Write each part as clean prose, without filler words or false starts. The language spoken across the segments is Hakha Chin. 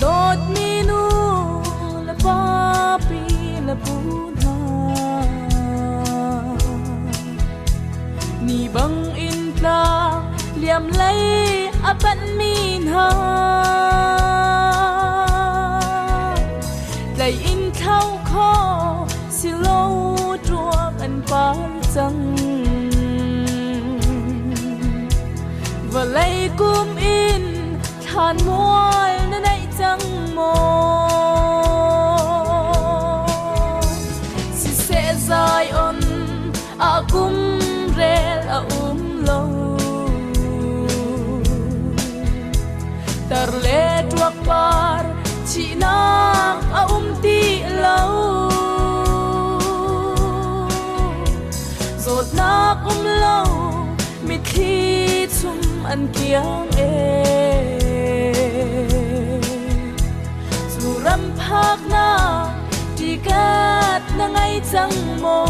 Dawtmi nu le pa pi le pu hna, ni bang in tlang liam lei a panhmi hna, tlai in thlo kho silo ṭuak an par cang. Vawlei kum in thlan mual na neih cang maw? Siseh Zion ah kum rel a um lo. Tar le ṭuak par thihnak a um ti lo. Zawtnak um lo, mitthli chum an kiang e. Cu ram phaknak tikat na ngei cang maw?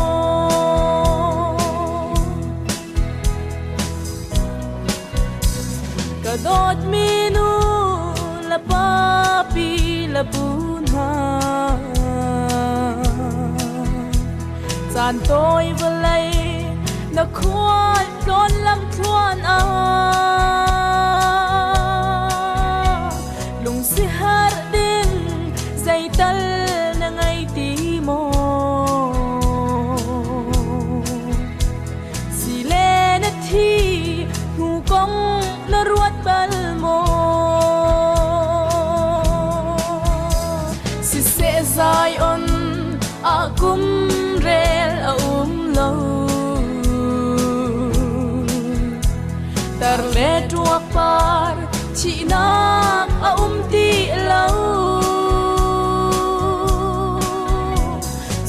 Ka dawtmi nu le pa pi le pu hna, caan tawi vawlei na khual tlawn lam thluan ah lungsi har ding zeital na ngei ti maw? Si le na thi hnu kong na ruat bal maw? Siseh Zion ah kum rel a um lo. Tar le ṭuak par thihnak a um ti lo.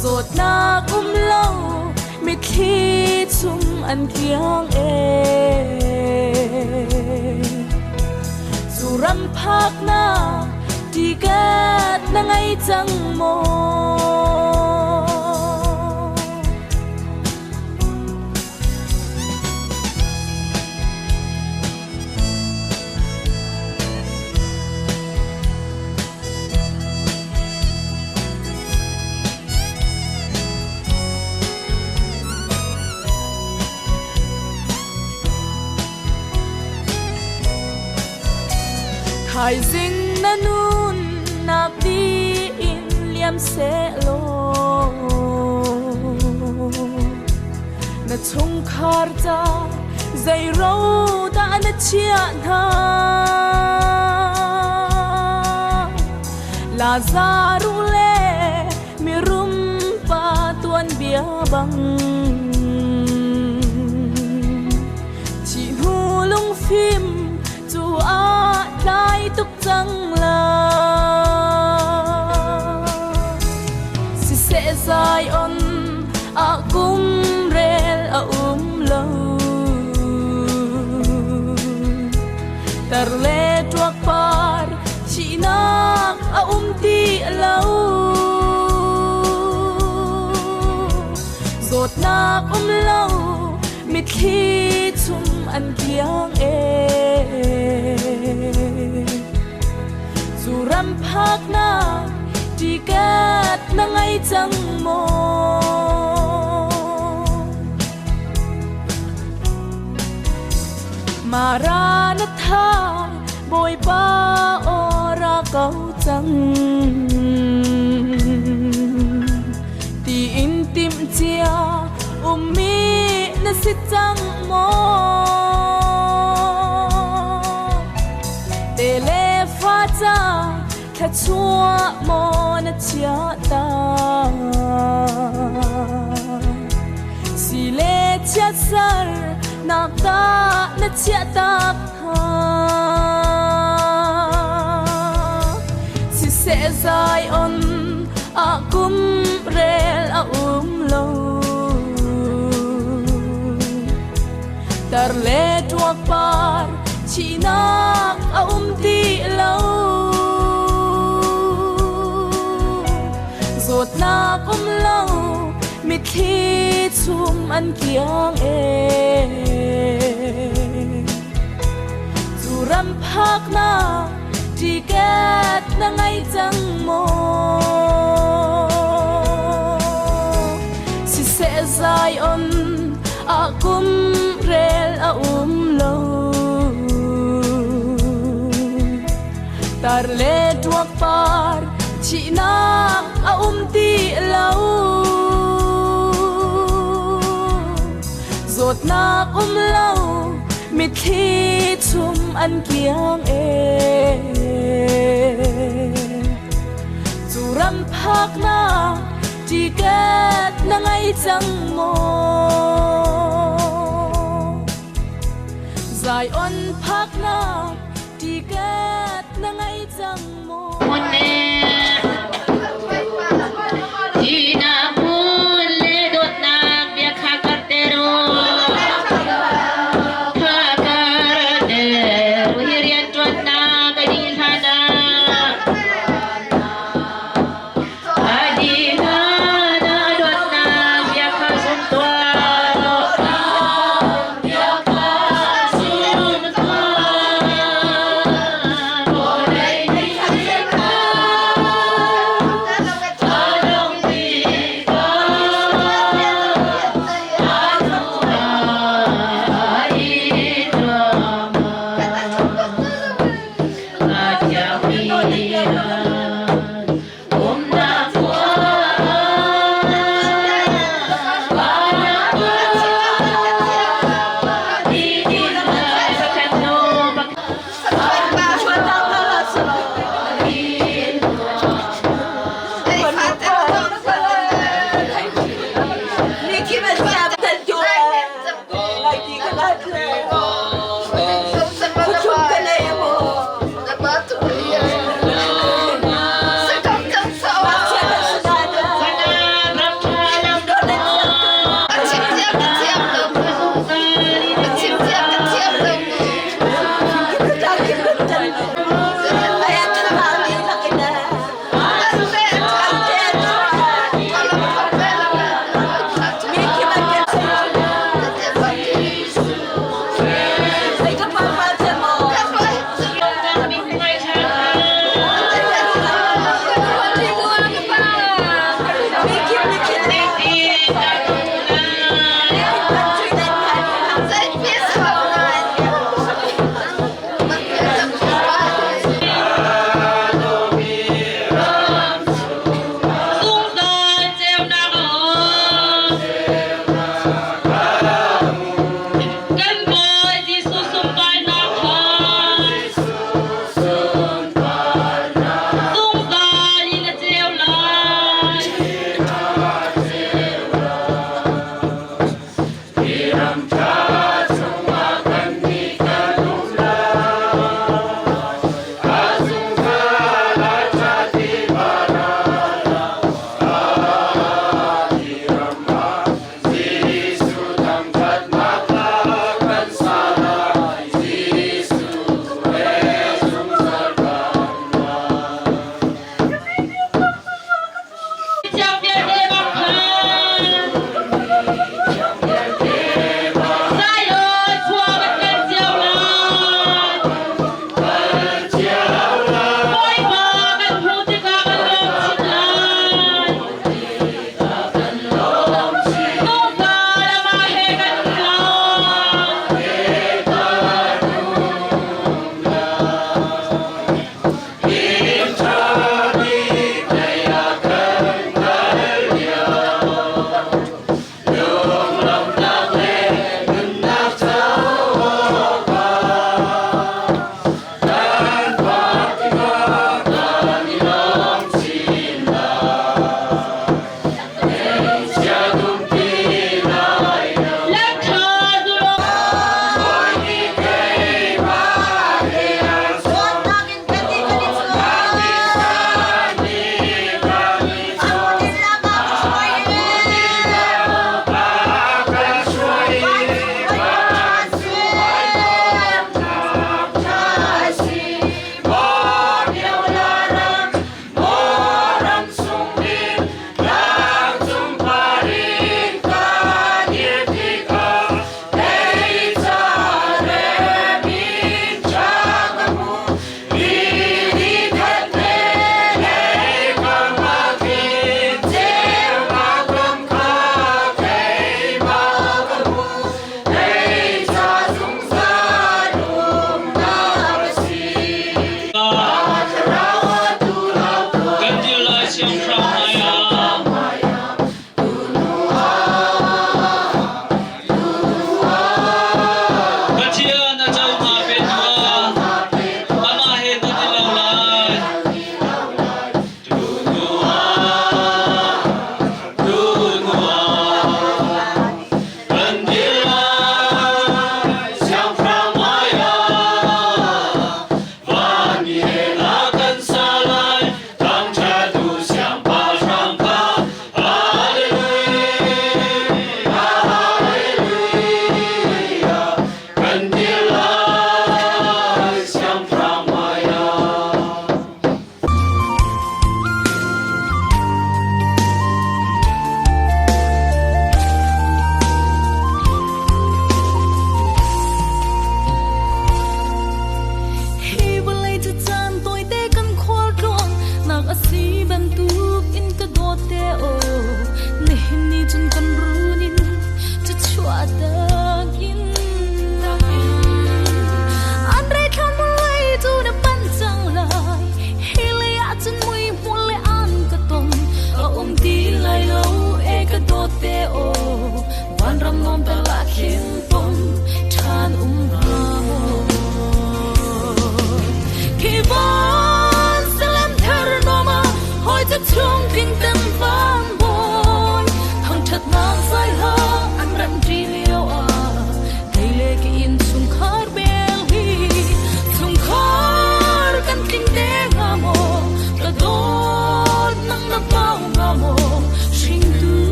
Zawtnak um lo, mitthli chung an kiang e. Cu ram phaknak tiket na ngei cang maw? Thaizing na nunnak tiin liam sehlaw na chungkhar ca zei ro dah na chiah hna? Lazaruh le mirum pa tuanbia bang thih hnu lungfim cu ah tlai tuk cang la. Siseh Zion ah kum rel a um lo. Tar le ṭuak par thihnak a um ti lo. Zawtnak um lo, mitthli chung an kiang e. Cu ram phaknak tiket na ngei cang maw? Maranatha, Bawipa aw ra ko cang. Tiin timh cia ummi na si cang maw? Te le fa ca thluachuah maw na chiah ta? Si le chiatser nak dah na chiah tak hna? Siseh Zion ah kum rel a um lo. Tar le ṭuak par thihnak a um ti lo. Zawtnak um lo, mitthli chum an kiang e. Cu ram phaknak tiket na Thihnak a um ti lo. Zawtnak um lo, mitthli chum an kiang e. Cu ram phaknak ticket na ngei cang maw? Zion phaknak ticket na ngei cang maw? Thihnak hmun le dawtnak bia kha karter u. Kha karter u. Hi rianṭuannak a dih hlanah a dih hlanah dawtnak bia kha zum tuah. Bia kha zum tuah. Vawlei nih kha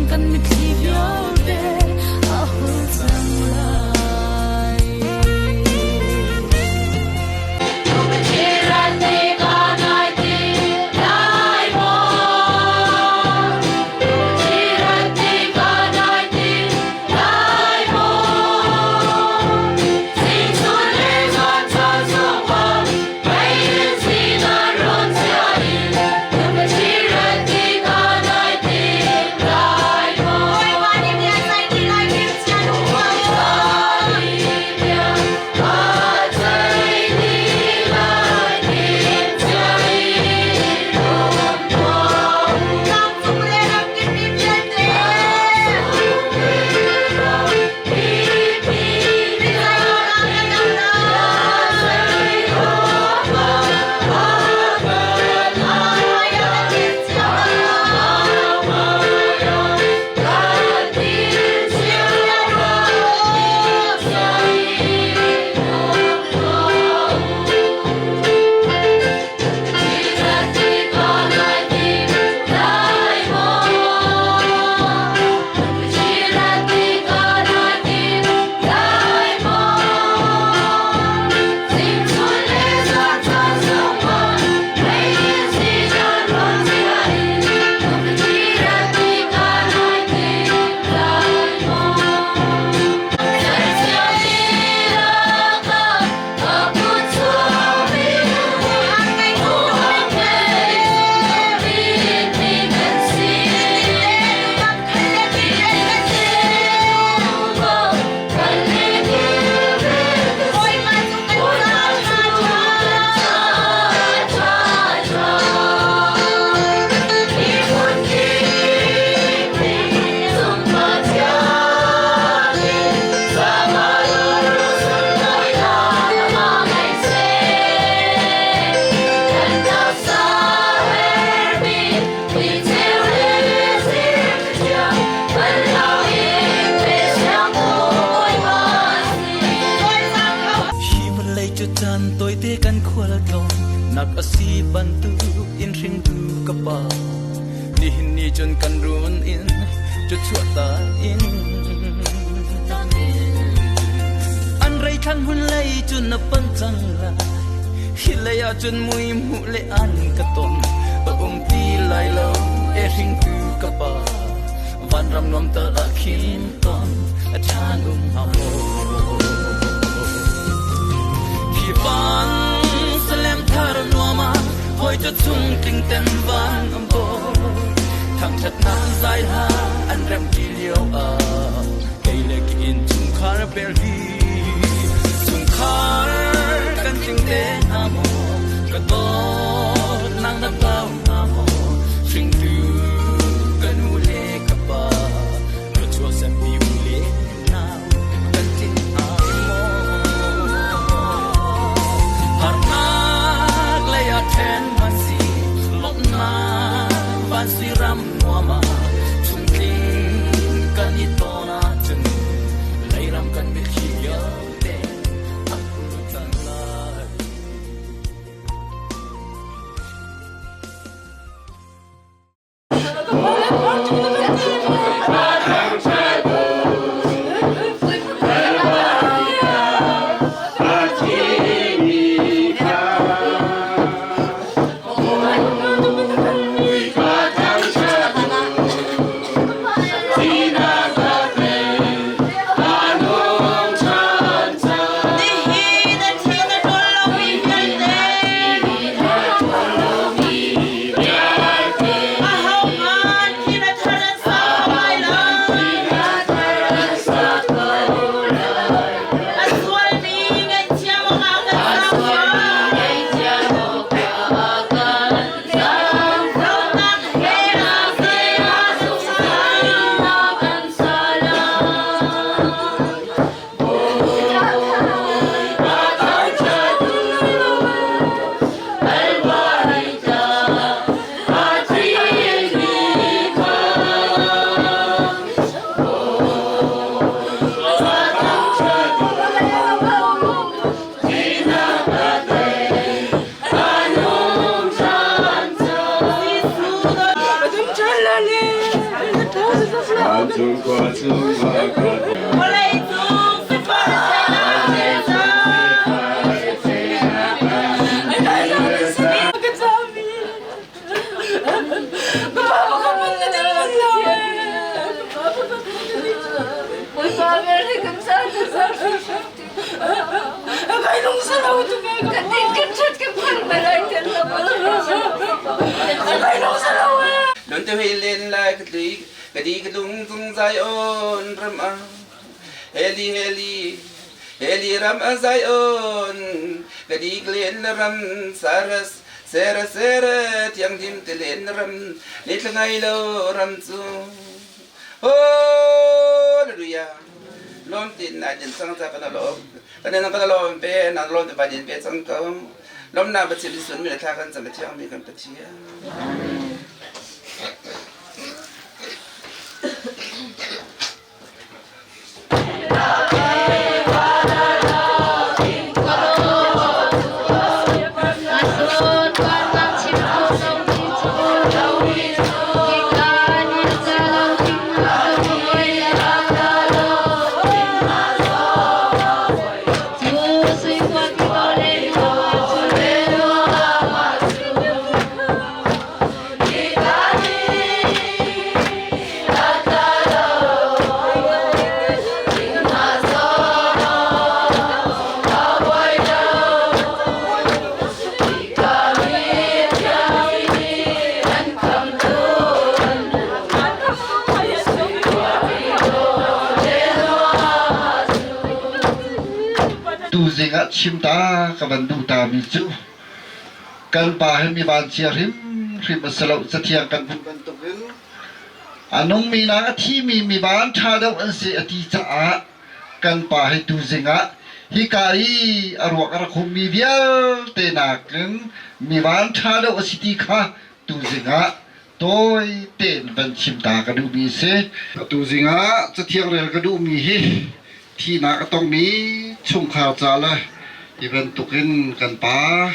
Kan mitthli vialte a hul cang lai. Hi vawlei cu caan tawite kan khual tlawn nak a si bantuk in hringtu ka pa nihin ni cun kan run in cu chuahta in an rei thlan hun lei cun na pan cang lai hi lei ah cun mui hmuh le an ka ton a um ti lai lo e hringtu ka pa vanram nuam tal ah khin ton a ṭhan um hnga maw Hi van Salem thar nuam ah hawi cu chung tling ten van um ko thangṭhatnak zai hla an rem ti lio ah kei le ka inn chungkhar bel hi chungkhar kan tling te hna maw ka dawt nang na tlau hna maw hringtu ka nu le ka pa ka chuahsempi u le nau kan tling hna maw harnak lei ah ṭhen van si lawmhnak van si ram nuam ah chungtling kan i ton ahcun leiram kan mitthli. Vancung khua chungah ka Vawlei cung sifah Nun te hui len lai ka tli ka di ka lung cung Zion ram ah Heli heli heli ram ah Zion ka di ka len ram saras sera sera thianghlim te len ram ni thla ngai lo ram cu Hallelujah lawm tin na din sang cha kan lawm kan nan kan lawm pe nan lawm te ba din pe cang ko lawmnak ba chim sun mi thla kan cam thiang mi kan Pathian. Tuzing ah chim ta ka van duh ta mi cu kan pa hi mi vanchia hrimhrim a si lo. Cathiang kan hmuh bantukin a nungmi nak a thimi mi van ṭha deuh an si a ti caah kan pa hi tuzing ah hika i a ruak a rak hummi vialte nakin mi van ṭha deuh a si ti kha tuzing ah tawi tein van chim ta ka duhmi a si. Tuzing ah cathiang rel ka duhmi hi thihnak a tongmi chungkhar ca le hi bantukin kan pa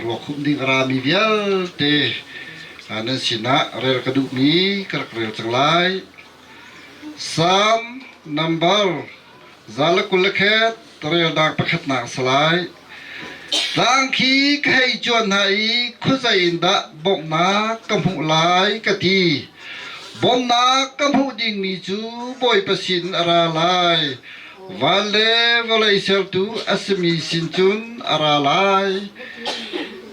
ruakhumh ding a rami vialte nan sinah rel ka duhmi ka rak rel cang lai. Salm number 121 relnak pakhatnak a si lai. Tlang khi ka hei cuan hna i khuazei in dah bawmhnak ka hmuh lai ka ti. Bawmhnak ka hmuh dingmi cu Bawipa sin a ra lai. Van le vawlei sertu a simi sin cun a ra lai.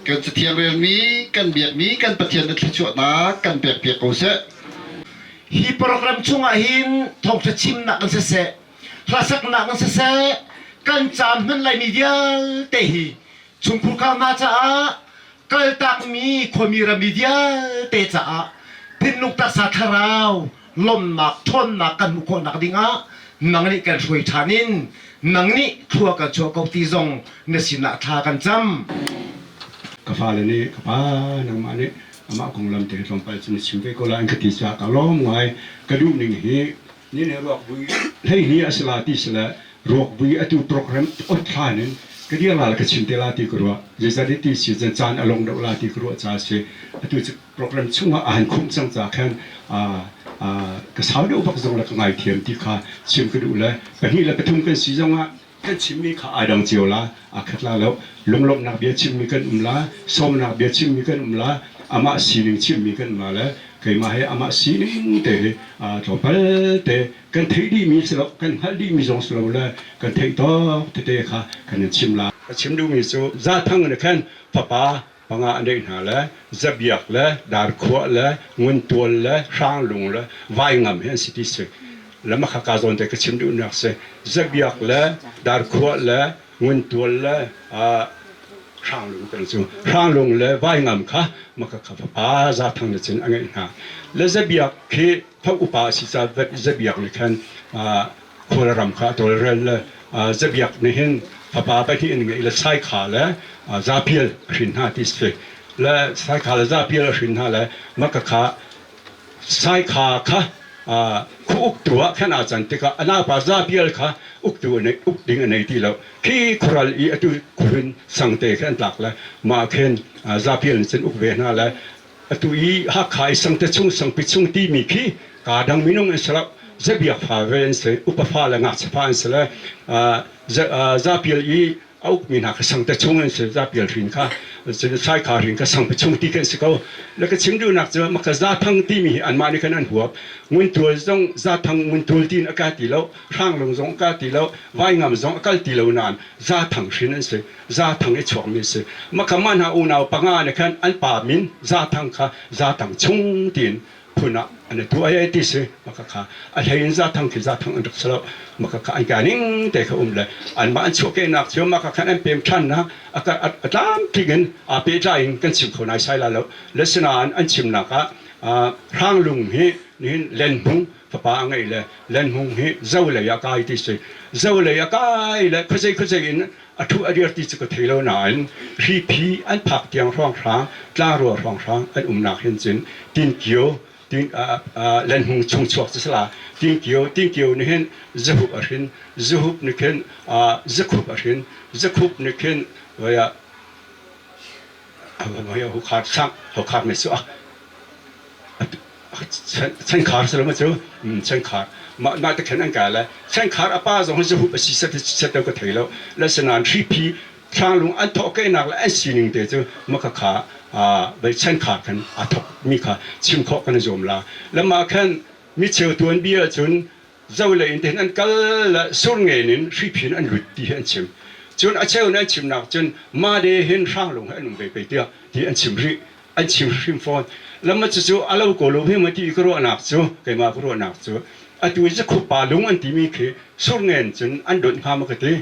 Kan cathiang relmi, kan biakmi kan Pathian na thluachuahnak kan pekpiak ko seh. Hi program chungah hin thawngṭha chimnak in siseh, hlasaknak in siseh, kan caan hman laimi vialte hi chungkhur hna caah kaltakmi khuami rammi vialte caah thinlung taksa thlarau lawmhnak ṭhawnnak kan hmuh khawhnak dingah nang nih kan hruai ṭhan in nang nih thlua kan chuah ko ti zong na sinah thla kan cam. Ka fale nih ka pa nangmah nih amah konglam te tlawmpal cu na chim ve ko lai an ka ti caah ka lawm ngai. Ka duh ning hi ni le ruak vui 12 a si la ti si le ruak vui atu program ot hlan in ka dir la ka chim te la ti ka ruah zeizat ti si cun caan a long deuh la ti ka ruah ca si atu cu program chungah a han khumh cang ca khan ka sau deuh bak zong le ka ngai thiam ti kha chim ka duh le pahnih le pathum kan si zongah kan chimmi kha ai dang cio la a khat la lo lunglawmhnak bia chimmi kan um la sawmnak bia chimmi kan um la amah sining chimmi kan um la le keimah he amah sining te hi tlawmpal te kan theih dihmi si lo kan hngalh dihmi zong si lo le kan theih tawk tete kha kan in chim la ka chim duhmi cu zathang ne khan fapa panga a neih hna le zabiak le darkhuah le nguntual le hranglung le vaingam hi an si ti si lama kha ka zawn te ka chim duhnak si zabiak le darkhuah le nguntual le hranglung kan cu hranglung le vaingam kha maka kha fapa zathang le cun a ngeih hna le zabiak khi tho upa si ca zabiak nih khan Kawlram kha a tawlrel le zabiak nih hin fapa pahnih an ngeih le saikha le zapial a hrin hna ti si le saikha le zapial a hrin hna le maka kha saikha kha khu uktu ah khan aa can tikah a naupa zapial kha uktu uk ding a nei ti lo khi khuaral i atu khurin sangte khi an tlak le mah khin zapial nih cun uk ve hna le atu i Hakha i sangte chung sangpi chung timi khi. Ka dang minung an si lo. Zabiak fa ve an si. Upa fa le ngakchia fa an si le zapial i a ukmi hna kha sangte chung an si. Zapial hrin kha saikha hrin kha sangte chung ti kan si ko. Le ka chim duhnak cu maka zathang timi hi anmah nih khan an huap. Nguntual zong zathang nguntual tiin a ka ti lo. Hranglung zong a ka ti lo. Vaingam zong a kal ti lo nain zathang hrin an si. Zathang i chuakmi a si. Maka mah hna unau panga nih khan an pa min Zathang kha Zathang chung tiin phun ah an i tuah ai ti si. Maka kha a hlei in Zathang khi Zathang an rak si lo. Maka kha an ka ning te kha um le anmah an chuahkehnak cu maka khan an pem ṭhannak a a tlamtling in aa pehtlai in kan chim kho naisai lai lo. Le sinain an chimnak ah Hranglung hi nihin Lenhmung fapa a ngeih le Lenhmung hi zo lei ah kai ti si. Zo lei a kai le khuazei khuazei in a ṭhu a dir ti cu ka thei lo nain hriphi an phak tiang hrawnghrang tlangrua hrawnghrang an umnak hin cun Tinkio tin Lenhmung chung chuak cu sala Tinkio Tinkio nih hin Zahup a hrin Zahup nih khin Zakhup a hrin Zakhup nih khin voia Hokhar sang Hokhar ne su a Chengkhar si lo ma cu chengkhar mah mah te khan an kai le chengkhar a pa zong hi zahup a si set set lo ka thei lo le sinan hriphi thlanglung an thawh kenak le an sining te cu maka kha vei chengkhar khan a thok mi kha chim khawh kan i zuam la le mah khan mi cheu tuan bia cun zo le in te an kal le sur ngen in hriphin an lut ti hi an chim cun a cheu an chimnak cun ma de hin hranglung he an um ve pe tiah ti an chim rih an chim hrim fawn lama cucu a lo ko lo hi ma ti ka ruahnak cu keimah ka ruahnak cu atu zakhup pa lung an timi khi surngen cun an donh hnga ma ka ti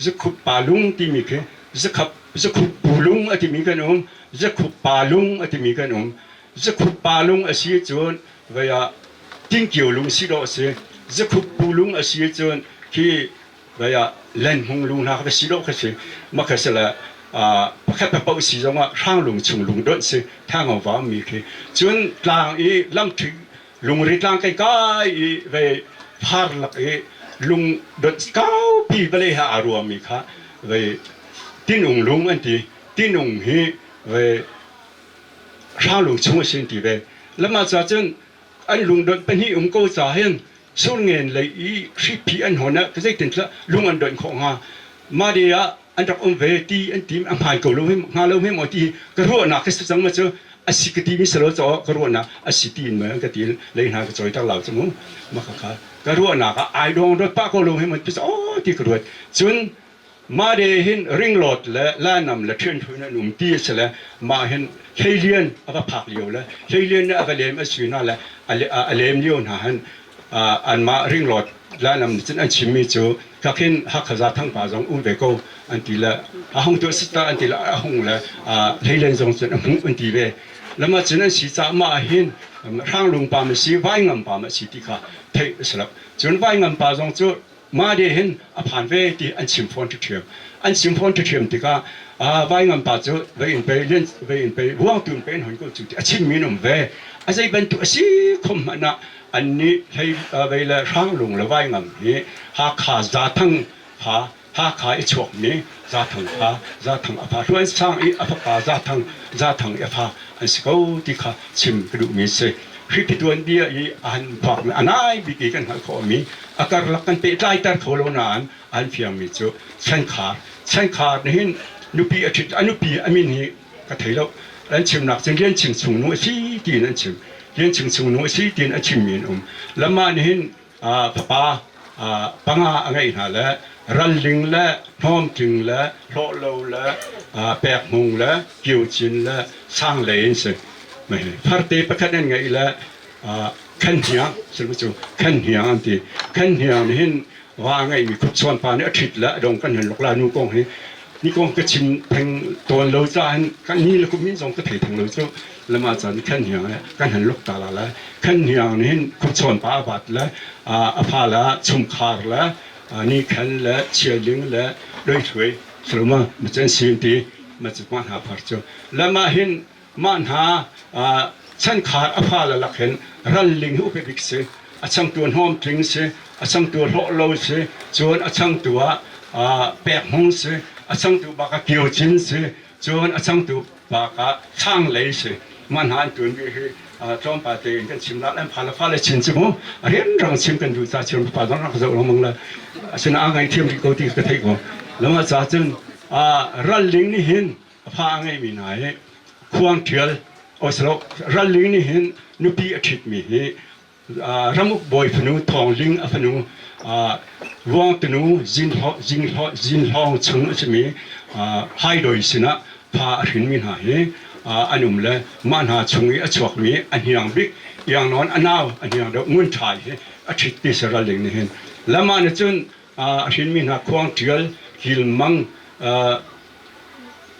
zakhup pa lung timi khi zakhap zakhup pu lung a timi kan um zakhup pa lung a timi kan um zakhup pa lung a si cun vei ah tingkio lung si dawh a si zakhup pu lung a si cun khi vei ah lenhmung lung hna kha si dawh kha si makha si le pakhat paoh si zongah hranglung chung lung donh si thangau va mi khi cun tlang i lamṭhi lungri tlang kai kai i vei phar lak i lung donh kaupi vawlei ha aa ruami kha vei tinung lung an ti tinung hi vei hranglung chung a si an ti ve lama ca cun an lungdonh pahnih um ko ca hin surngen lei i hriphi an hawn ah zeitin thla lung an donh khawh hnga mah de ah an rak um ve ti an tim a hmaan ko lo hnga lo hme maw ti ka ruahnak ka si cang ma cu a si ka ti mi salo caw ka ruahnak a si ti in ma ka ti lei hna ka choi tak lau cu mu ma kha kha ka ruahnak ah ai dong dot pa ko lo he ma ti o ti ka ruat cun Mah de hin ringlawt le lanam le ṭhianṭhuin an um ti a si le mah hin hleilian a va phak lio le hleilian nih a va lem a si hna le a lem lio hna hin anmah ringlawt lanam nih cun an chimmi cu kakhin Hakha Zathang pa zong um ve ko an ti le a hung tuah sita an ti le a hung le hleilian zong cun a hmuh an ti ve. Lama cun an si caah mah hin hranglung pa ma si vaingam pa ma si ti kha theih a si lo. Cun vaingam pa zong cu Mah de hin a phan ve ti an chim fawn ṭhiamṭhiam. An chim fawn ṭhiamṭhiam tikah vaingam pa cu vei in pei lian vei in pei ruangtu in pei an hon ko cu ti a chimmi an um ve. A zei bantuk a si khom hmanh ah annih hlei vei le hranglung le vaingam hi Hakha Zathang fa Hakha i chuakmi Zathang fa Zathang a fa Hluan Sang i a fapa Zathang Zathang i a fa an si ko ti kha chim ka duhmi a si. Hripi tuanbia i a han phakmi a nai bik i kan hngalh khawhmi a karlak kan pehtlaiter kho lo nain an fiangmi cu chankhar chankhar nih hin nupi a ṭhit a nupi a min hi ka thei lo an chimnak cun Lian Ching chung nu a si tiin an chim Lian Ching chung nu a si tiin a chimmi an um lamah nih hin fapa panga a ngeih hna le ralling le hnawmtling le hlawhlo le pekhmung le kiocin le sanglei an si farte pakhat an ngeih le khanhniang cu khanhniang an ti khanhniang nih hin va ngeihmi khupchuan pa nih a ṭhit le a dong kan hen lok la nu kong hi ni kong ka chim theng tawn lo ca hin kan ni le kum min zong ka thei theng lo cu lama caan khanhniang le kan hen lok ta la le khanhniang nih hin khupchuan pa a vat le a fa le chungkhar le ni khan le chialing le doithluai saloma ma chan sin ti ma chu ma hna phar chu lama hin Mah hna chankhar a fale lak hin ralling hi upe bik si. A changtu hnawmtling si, a changtu hlawhlo si, cun a changtu ah pekhmung si, a changtu bak ah kiocin si, cun a changtu bak ah thlanglei si. Mah hna an tuanbia hi. Tlawmpal tein kan chim la an pha le fa le chin cu mu rianrang chim kan duh ca chim pa zong rak zoh lengmang la asina a ngai thiam rih ko ti ka theih ko lama ca cun ralling nih hin a fa a ngeimi hna hi khuang ṭhial oslo ralling nih hin nupi a ṭhitmi hi ramuk bawi fanu Thawng Ling a fanu Ruangtunu Zinhlawng chung a simi Haidoi sinah fa a hrinmi hna hi an um le mah hna chung i a chuakmi a hniang bik Iangnawn a nau a hniang deuh Ngun Ṭhai hi a ṭhit ti si ral ding nih hin lamah nih cun a hrinmi hna Khuang Ṭial Kil Mang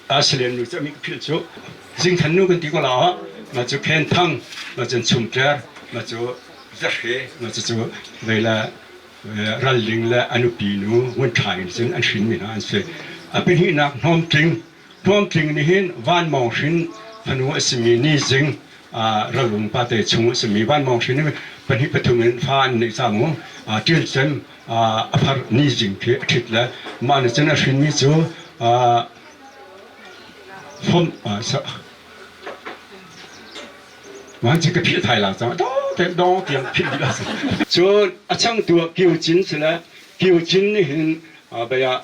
Salen nu cu a mit philh cu Zingthan nu kan ti ko la ma cu Khen Thang ma cun Chumtler ma cu Zahre ma cu cu vei le Ralling le a nupi nu Ngun Ṭha in cun an hrinmi hna an si. A pahnihnak Hnawmtling Hnawmtling nih hin Van Mawng hrin fanu a simi Ni Zing Ralung pate chung a simi Van Mawng hrin pahnih pathum in fa an neih cang mu Ṭil Cem a phar Ni Zing khi a ṭhit le mah nih cun a hrinmi cu Fom Man cu ka philh thai la cang dong tiang philh dih a si. Cun a changtu ah Kio Cin si le Kio Cin nih hin bia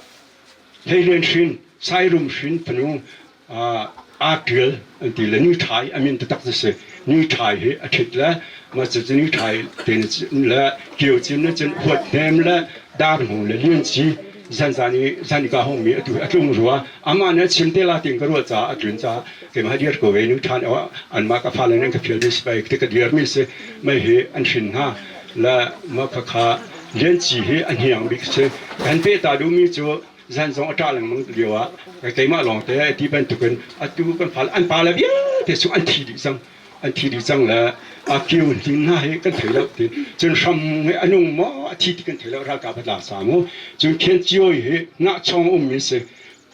Hleilian hrin Sairum hrin fanu aa ṭial an ti le nu ṭhai a min taktak cu si. Nu ṭhai hi a ṭhit le mah cu nu ṭhai te le Kio Cin nih cun Huat Hnem le Dar Hmung le Lian Ci zanzan i zan i ka hongmi atu hi a tlung rua. Amah nih a chim te la tiin ka ruah caah a tlun caah keimah dir ko ve nu ṭhan anmah ka fale nan ka fial mi si pei ka dir mi si mei hi an hrin hna le mah khakha Lian Ci hi a hniang bik si kan pe ta duhmi cu zan zong a ṭah lengmang lio ah keimah lawng te ti bantukin atu kan fale an pale vialte cu an thi dih cang an thi dih cang le a kiu hnin hna hi kan thei lo ti cun hram hi a nung maw a thi ti kan thei lo ralkap a tla sa mu cun khen cioi hi ngahchawng ummi si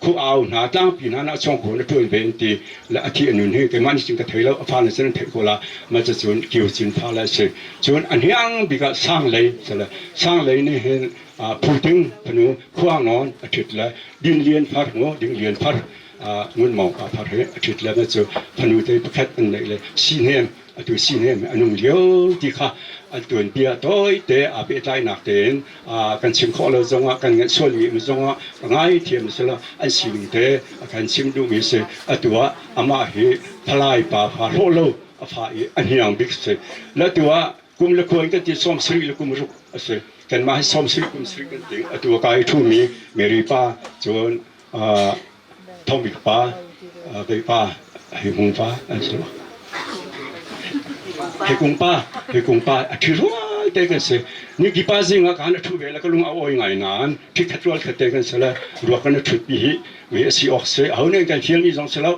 khu au hna tlangpi hna na chawng ko na ṭuan ve an ti le a thi a nun hi keimah nih cun ka thei lo a fa na cun an theih ko la ma cu cun kiu cin fa le si cun a hniang bik ah sang lei sale sang lei nih hin phuting fanu khuang nawn a ṭhit le din lian far ngo ding lian far ngun mawng pa far hi a ṭhit le ma cu fanu te pakhat an neih le sihnem atu sihnem a nung lio ti kha an tuanbia tawite aa pehtlainak tein kan chim khawh lo zongah kan ngeih sualmi um zongah ka ngaithiam a si lo an sining te a kan chim duhmi si atu ah amah hi phalai pa fa hlawh lo a fa i a hniang bik si le tu ah kum le khua in kan ti 70 le kum ruk a si kanmah hi 70 kum sarih kan ti atu a kai ṭhumi Mary pa cun Thawng pa, kei pa, hei hung pa an si. Hei kung pa, hei kung pa a ṭhi rual te kan si. Ni ki pa zing ah khan a ṭhu ve le ka lung a awi ngai nain ṭhi khat rual khat te kan si le ruak kan a ṭhut pi hi mi a si awk si. Aho nih kan fial mi zong si lo.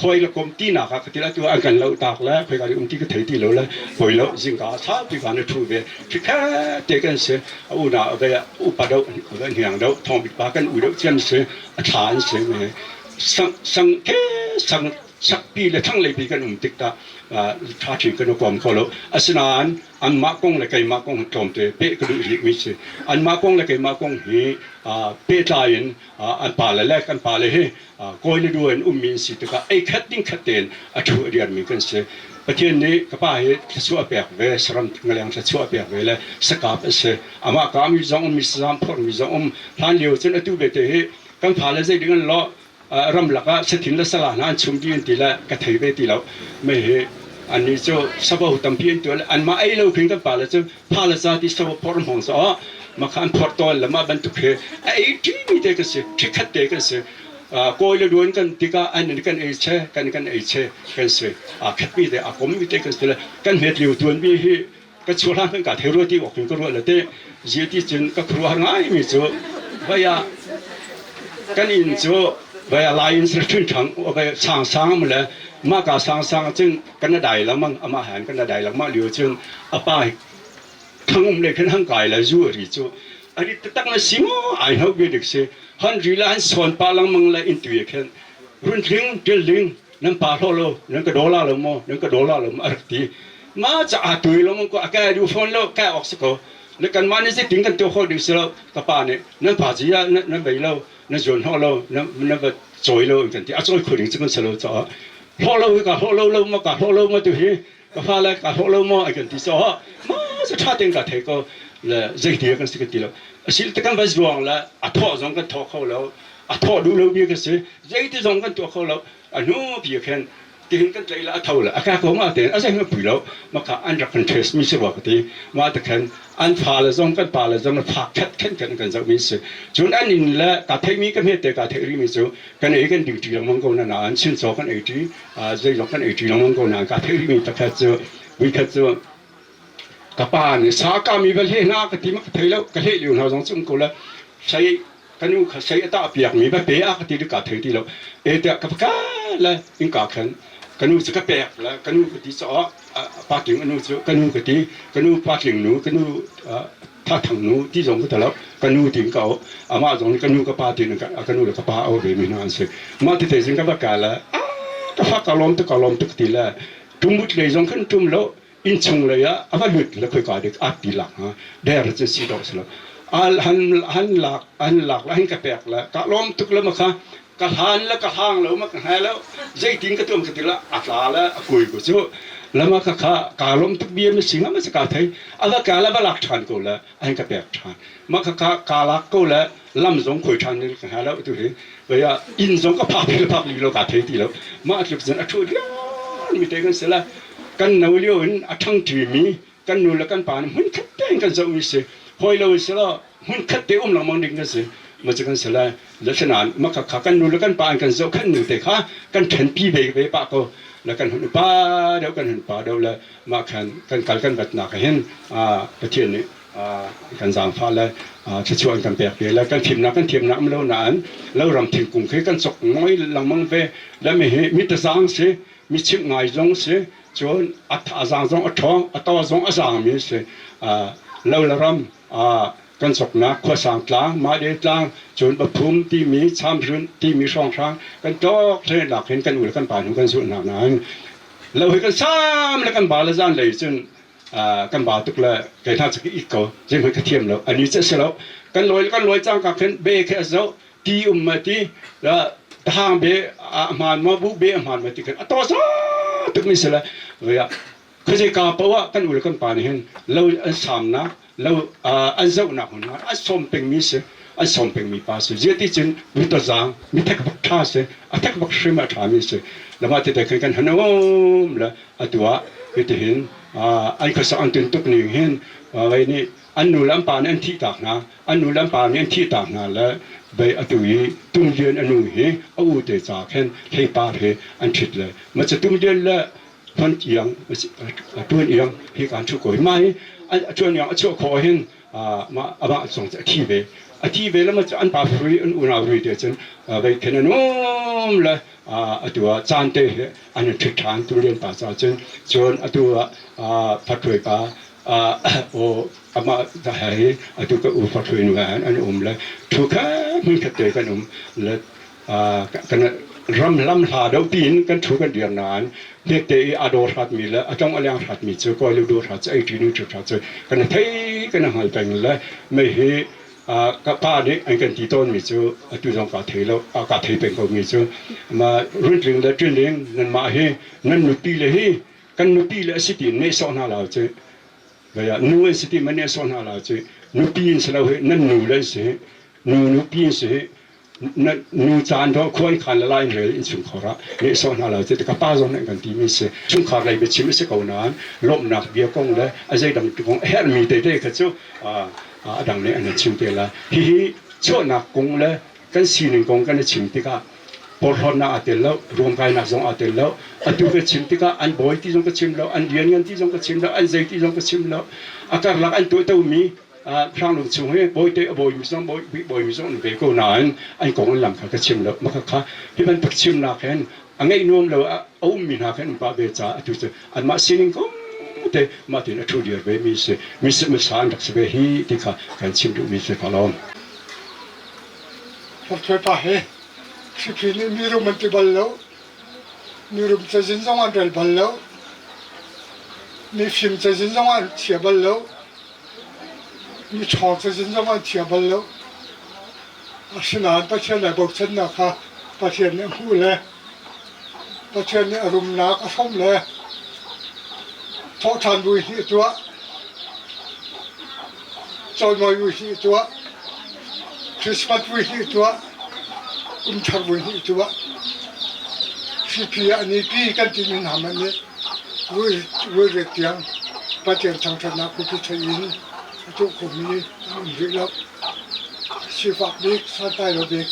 Khoi le kom ti nak ah ka ti la tu an kan lo tak le khoi ka um ti ka thei ti lo le hoi lo zingka sau pi kan a ṭhu ve. Ṭhi khat te kan si. A una ve upa deuh hniang deuh thawng bik pa kan u deuh ciam si. A thla an si me sang sang ke sang sakpi le thlanglei pi kan um tik ta tha ṭhin kan kom kho lo asinain anmah kong le keimah kong tlawmte peh ka duh rih mi si anmah kong le keimah kong hi pehtlai in an pale le kan pale hi kawi le du in ummi an si tikah ei khat ding khat tein a ṭhu a rianmi kan si Pathian nih ka pa hi thluachuah pek ve saram ngaleng thluachuah pek ve le sakap a si amah ka mi zong um mi sazam phormi zong um hlan lio cun atu bete hi kan fale zei ding an lawh ramlak ah sathin le sala hna an chum dih an ti le ka thei ve ti lo mei hi annih cu savo tampi an tuah le anmah ei lo khin kan pale cu pha le za ti savo phor hmong so ma kha an phor tawn le mah bantuk hi a ei ṭimi te kan si ṭhikhat te kan si kawi le duan kan tikah an kan ei che kan kan ei che kan si a khatmi te a kommi te kan si le kan hmet lio tuanmi hi ka chuahlan kan ka thei rua ti awk in ka ruah le te zia ti cun ka khuaruahar ngaimi cu vaya kan inn cu vaya lai in sir ṭhun ṭhang vaya sang sang am le mah ka sang sang cun kan dai lamang amah han kan dai langmah lio cun a pa thang um le khan hang kai la zu ri cu ari taktak na si maw ai ho bi dik si han ri la han sawn pa langmang le in tuye khen run tling ṭil ling nan pa hlo lo nan ka daw la lo maw nan ka daw la lo maw a rak ti ma ca a tui lo ko a ka du phone lo ka ok si ko le kan mah nih zeitin kan tuah khawh ding si lo ka pa nih nan pa ci ah nan bei lo nan zuan hnawh lo nan va cawi lo kan ti a cawi kho ding cu kan si lo caah hlawh lo hi ka hlawh lo lo ma ka hlawh lo ma tu hi. Ka fale ka hlawh lo maw ai kan ti so ma sa ṭha tein ka thei ko le zeiti kan si ka ti lo. Asil te kan va zuang le a thawh zong kan thawh kho lo. A thawh duh lo bia ka si. Zeiti zong kan tuah kho lo. A hnu pi khin tihin kan tlaih le a tho le a ka ko ma tein a zeihmanh pui lo. Maka an rak kan trace mi si rua ka ti. Mah te khan an fale zong kan pale zong fak khat khan kan kan zoh mi si. Cun an inn le ka theih mi ka hmet te ka theih rih mi cu kan ei kan ding ṭi lengmang ko na nain chinchaw kan ei ṭi zeizong kan ei ṭi lengmang ko nain ka theih rih mi pakhat cu voikhat cu ka pa nih sa ka mi va hle hna ka ti ma ka thei lo ka hleh lio hna zong cu um ko le sei ka nu kha sei a tah piak mi va pe a ka ti ka thei ti lo e tiah ka ka le in ka khan ka nu cu ka pek le ka nu ka ti caah patling anu cu ka nu ka ti ka nu patling nu ka nu tha thang nu ti zong ka talo ka nu tin ka au amah zong nih ka nu ka pa tin ka nu le ka pa au ve mi hna an si mah tete zing ka va ka le ka fa ka lawm tuk ka lawm tuk ti le tumut lei zong khan tum lo innchung lei ah a va lut le khoi ka dik a ti lak ha der cu si dawh si lo al han han lak han lak la hin ka pek la ka lawm tuk le ma kha ka hlan le ka hlang lo ma ka hngai lo zeitin ka tuam ka ti la a tla le a kui ko cu lama ka kha ka lawm tuk bia mi singa ma ka thei a va ka la va lak ṭhan ko le an ka pek ṭhan ma ka kha ka lak ko le lam zong khoi ṭhan ni ka hngai lo tu hi vaya inn zong ka phak phil phak li lo ka thei ti lo ma tluk zan a thu dian mi te kan se la kan no lio in a ṭhang ṭi mi kan nu le kan pa nih hmun khat tein kan zoh mi si hawi lo si lo hmun khat te um lengmang ding kan si ma cu kan si lai le ma kha kha kan nu le kan pa an kan zoh khan nu te kha kan ṭhenpi ve ve pah ko le kan hun pa deuh kan hun pa deuh le mah khan kan kal kan vat nak hin Pathian nih kan zaangfah le thluachuah an kan pek ve le kan fimnak kan thiamnak um lo nain lo ram thingkung khi kan cok ngoi lengmang ve le mi hi mi tazang si mi chimh ngai zong si cun a thazaang zong a ṭhawng a to zong a zaangmi a si lo le ram kan soknak khuasang tlang mahde tlang cun paphum timi chamhrun timi hrawnghrang kan tlok hlei hin kan u le kan pa hnu kan zulh hna nain lo hi kan sam le kan ba le zan lei cun kan ba tuk le kei hna cu ka it ko zeihmanh ka thiam lo ani cu a si lo kan lawi kan lawi cangka khin be khi a zoh ti um ma ti hang be a hmaan maw bu be a hmaan ma ti khan a to za tuk mi si le vea khuazei ka poah kan u le kan pa nih hin lo an samnak lo an zohnak hmun ah an sawm pengmi si an sawm pengmi pa si zia ti cun mi tozang mi thek bak tha si a thek bak hrim a tha mi si lama te te khan kan han um le atu ah hitihin an khuasak an tun tuk ning hin wei nih an nu le an pa nih an thih tak hna an nu le an pa nih an thih tak hna le bei atu i Tum Lian a nu hi a u te ca khin hleipar he an ṭhit le ma cu Tum Lian le Hon Iang Tuan Iang hi kan ṭhu ko hi mah hi Tuan Iang a chuah khawh hin mah amah zong cu a thi ve a thi ve le ma cu an pa rui an unau rui te cun vei khin an um le atu ah caan te he an in ṭhit ṭhan Tum Lian pa ca cun cun atu ah Fathuai pa aw amah hi atu ka u Fathuai nu he an um le thu kha hmun khat te kan um le kan ram lam hla deuh tiin kan thu kan dir nain hmekte i a dawr hrat mi le a tlong a leng hrat mi cu kawi lu dawr hrat cu ei ṭi nu ṭhu hrat cu kan thei kan hngal peng le mei hi ka pa nih an kan ti tawn mi cu atu zong ka thei lo ka thei peng ko mi cu ma runtling le ṭinling nanmah hi nan nupi le hi kan nupi le a si ti nehsawh hna lo cu vaya nu an si ti ma nehsawh hna lo cu nupi in si lo hi nan nu le an si nu nupi in si hi nu caan dawh khuan khan le lai rel in chungkhar ah nehsawh hna lo cu ka pa zong nih kan ti mi si chungkhar lei biachim a si ko nain lawmhnak bia kong le a zeidang kong a herhmi tete kha cu a dang nih an chim te lai hihi chuahnak kong le kan sining kong kan i chim tikah porhlawtnak aa tel lo ruamkainak zong aa tel lo atu ka chim tikah an bawi ti zong ka chim lo an rian ngan ti zong ka chim lo an zei ti zong ka chim lo a karlak an tuahtomi hranglung chung hi bawite a bawimi zong bawimi zong an ve ko nain an kong an lam kha ka chim lo maka kha hi bantuk chimnak hin a ngeih nuam lo a ummi hna khan um pah ve caah atu cu anmah sining kong te mah tin a ṭhu dir ve mi si mi si masa an rak si ve hi ti kha kan chim duhmi si ka lawm. Farthuai pa hi Hriphi nih mirum an ti bal lo. Mirum cazin zong an rel bal lo. Mifim cazin zong an chia bal lo. Miṭhawng cazin zong an chia bal lo. Asinain Pathian le bochannak kha Pathian nih a hmuh le Pathian nih a rumnak a hrawmh le. Thawhṭhan vui hnih tuah, cawimawi vui hnih tuah, Christmas vui hnih tuah, kumthar vui hnih tuah. Hripi ah nipi kan timi hna hmanh nih vui riat tiang Pathian thangṭhatnak khuapi theih in a tuah khomi an um rih lo. Sifak bik, santlai lo bik,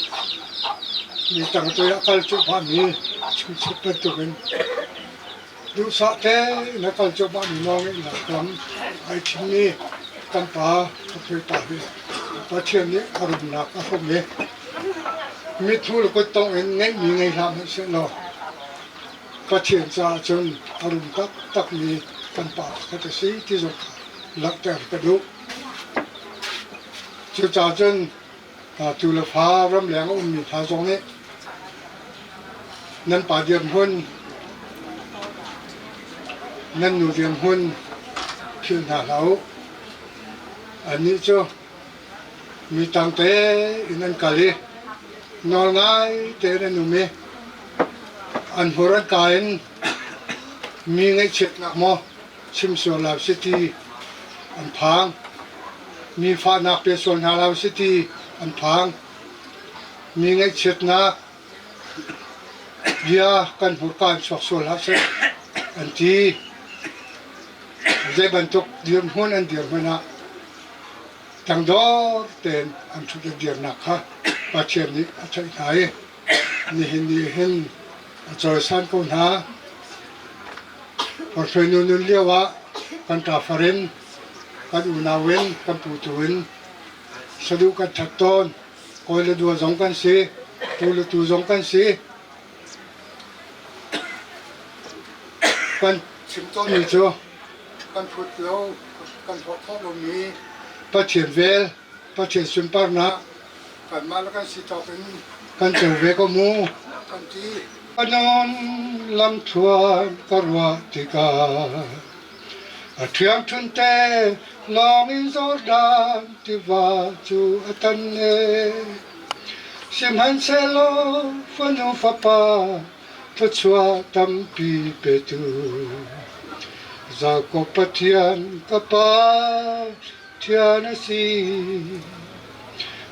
mi tangtoi ah kal cuahmahmi chungchuak bantukin Duhsah tein a kal cuahmahmi nawlngeihnak lam ai thimmi kan pa Khuapi pa hi Pathian nih a rumnak a hrawm i mithmuh le kuttongh in ngeihmi ngei hlah hmanh sehlaw Pathian caah cun a rum taktakmi kan pa pakhat a si ti zong kha langhter ka duh. Cucaah cun Tu le fa ramleng a ummi hna zong nih nan pa dirhmun, nan nu dirhmun philh hna hlah u. Annih cu mi tang tein an kal i nawl ngai tein an um i an hmur an kaa in mi ngaihchiatnak maw chim sual lo si ti an phang. Mi fahnak pe sual hna lo si ti an phang. Mi ngaihchiatnak bia kan hmurka in chuak sual hlah seh an ti. Zei bantuk dirhmun an dirhmun ah tangdor tein an ṭhut le dirnak kha Pathian nih a theih hna i nihin ni hin a cawisan ko hna. Hruainu nun lio ah kan ṭafar in, kan unau in, kan putu in saduh kan that tawn. Kawi le dua zong kan si, pu le tu zong kan si. Kan chim tawnmi cu kan phut lo, kan hlawt khawh lomi Pathian vel, Pathian sunparnak kanmah le kan si tawk in kan co ve ko mu kan ti. Kanon lamthluan ka ruah tikah a ṭhiangṭhunh te lawng in Jordan tiva cu a tan e. Sihmanhsehlaw fanu fapa thluachuah tampi petu Jakob Pathian ka Pa Thian a si.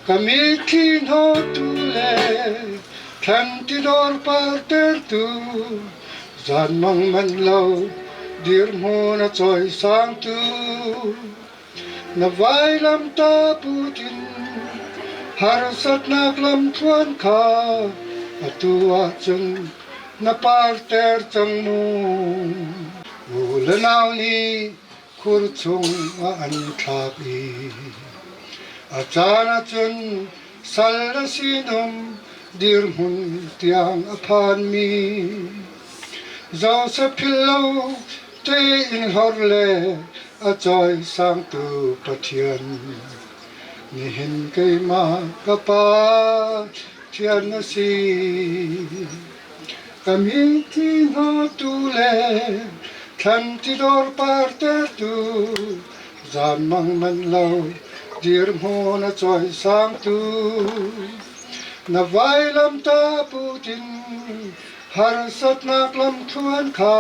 Ka mitthli hnawttu le thlan tidor partertu zanmang manh lo dirhmun a cawisangtu na vailamta putin harsatnak lamthluan kha atu ahcun na parter cang mu. U le nau nih khur chungah an thlak i a caan ahcun sal a sinum dirhmun tiang a phanmi Josef philh lo tein hlorh le a cawisangtu Pathian nihin keimah ka Pa Thian na si. Ka mitthli hnawttu le thlan tidor partertu zanmang manh lo dirhmun a cawisangtu na vailamta putin harsatnak lamthluan kha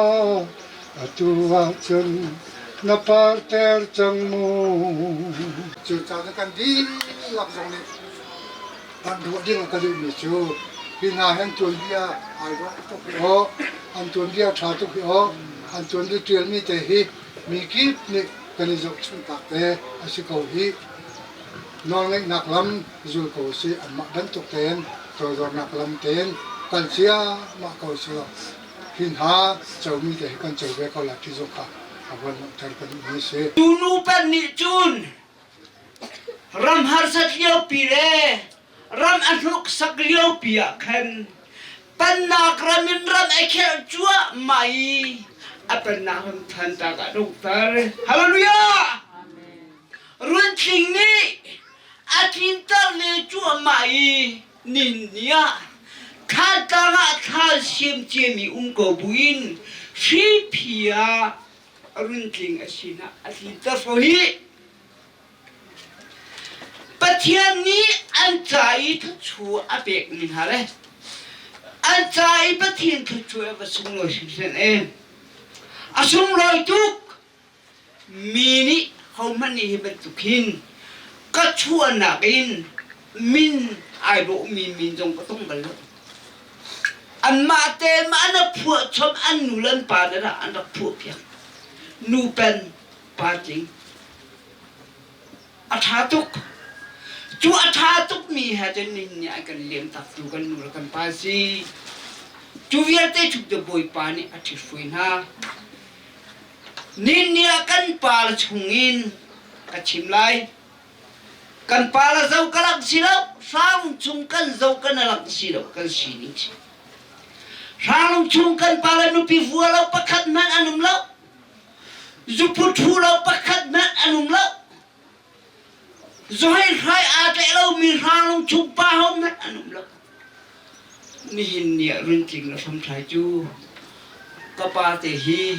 atu ahcun na parter cang mu. Cucaah kan dihlak zong nih An ruah ding a ka duhmi cu hi hna hi an tuanbia ai dawh tuk hi aw, an tuanbia ṭha tuk hi aw, an tuanbia ṭialmi te hi mi kip nih kan i zohchunh tak te a si ko hih. Nawlngeihnak lam zul ko usih, anmah bantuk tein toidornak lam tein kal ciahmah ko usih law hi hna comi te hi kan co ve ko lai ti zong kha a van langhter ka duhmi a si. Tunu pan nih cun Ram harsat liopi le ram a hnuksak liopi ah khan pennak ram in ram a khelh cuahmah i a pennak ram thantak ah donghter. Hallelujah! Runtling nih a tlinter le cuahmah i nin ah thlantlang ah thla siam ciami um ko buin hriphi ah runtling a sinah a tlinter ko hih. Pathian nih an ca i thluachuah a pekmi hna le an ca i Pathian thluachuah a va sunglawi hringhran em. A sunglawi tuk. Mi nih hohmanh nih hi bantuk hin ka chuahnak in min ai dawhmi min zong ka tong bal lo. Anmah te mah na phuah chom an nu le an pa le dah an rak phuah piak. Nu pen pa tling. A ṭha tuk. Cu a ṭha tukmi he cun nihin nih an kan liam taktu kan nu le kan pa si. Cu vialte chung cu Bawipa nih a ṭhithruai hna. Nihin ni ah kan pa le chungin ka chim lai. Kan pa le zo ka langh si lo, hraung chung kan zo kan langh si lo, kan sining si. Hraung chung kan pa le nupi vua lo pakhat hmanh an um lo. Zupu ṭhu lo pakhat hmanh an um lo. Zuhei hrai aa tlaih lomi hranglung chung pa ho hmanh an um lo. Nihin ni ah runtling le hramthlai cu ka pa te hi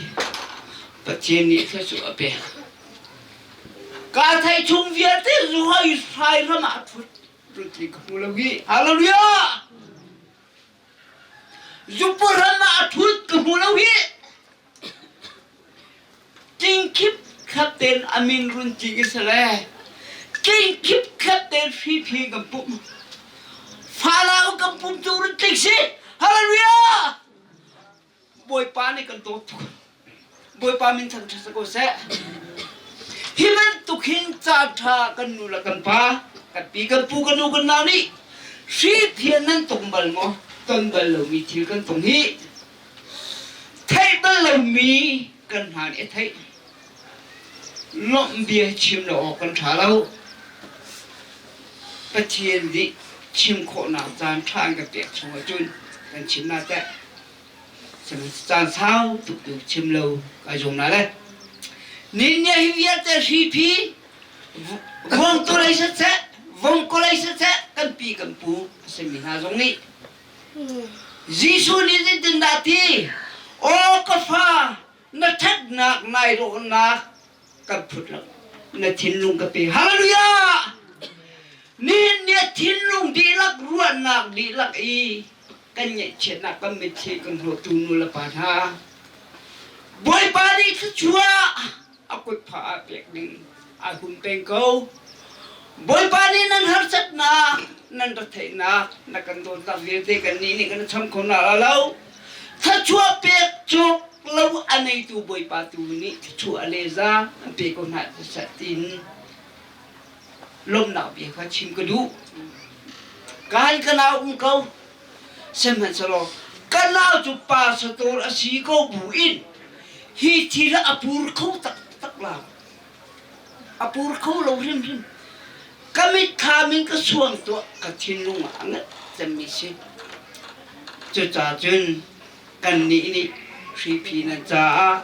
Pathian nih thluachuah a pek. Ka theih chung vialte zuhoi hrai ram ah ṭhut runtling ka hmu lo hi. Hallelujah! Zupu ram ah a ṭhut ka hmu lo hi. Tingkhip khat tein a min run ti ka si le tingkhip khat tein hriphi kan pum. Falau kan pum cu run tling si. Hallelujah! Bawipa nih kan dawt tuk. Bawipa min thang ṭha ko seh. Hi bantuk hin caan ṭha kan nu le kan pa, kan pi kan pu kan nu kan nau nih hriphi nan tong bal maw? Ton bal lomi thil kan tong hi. Theih bal lomi kan hna nih a theih. Lawmh bia chim lo awk kan ṭha lo. Pathian nih chim khawhnak caan ṭha an kan pek chung ahcun kan chim na teh. Caan sau tuk tu chim lo kai zuam na le. Nin hi vialte hriphi vong tu lei siseh, vong ko lei siseh kan pi kan pu a simi hna zong nih Jesuh nih zeitindah a ti? Aw ka fa, na ṭhatnak nai rawhnak kan phut lo. Na thinlung ka pe. Hallelujah! Nihin ni ah thinlung dihlak, ruahnak dihlak i kan ngaihchiatnak kan mitthli kan hlawtu nu le pa hna. Bawipa nih thluachuah a kutpha ah pek ding aa hum peng ko. Bawipa nih nan harsatnak, nan retheihnak, na kan dawtnak vialte kannih nih kan cham kho na lo. Thluachuah pek cuk lo a neitu Bawipa tu nih thluachuah le za an pe ko hna tiin lawmhnak bia kha chim ka duh. Kan ka nau um ko. Sihmanhsehlaw ka nau cu pastor a si ko bu in hi thil a pur kho taktak la. A pur kho lo hrimhrim. Ka mitthlam in ka suang tuah ka thinlung ah a ngat cemmi si. Cucaah cun kannih nih hriphi nan caah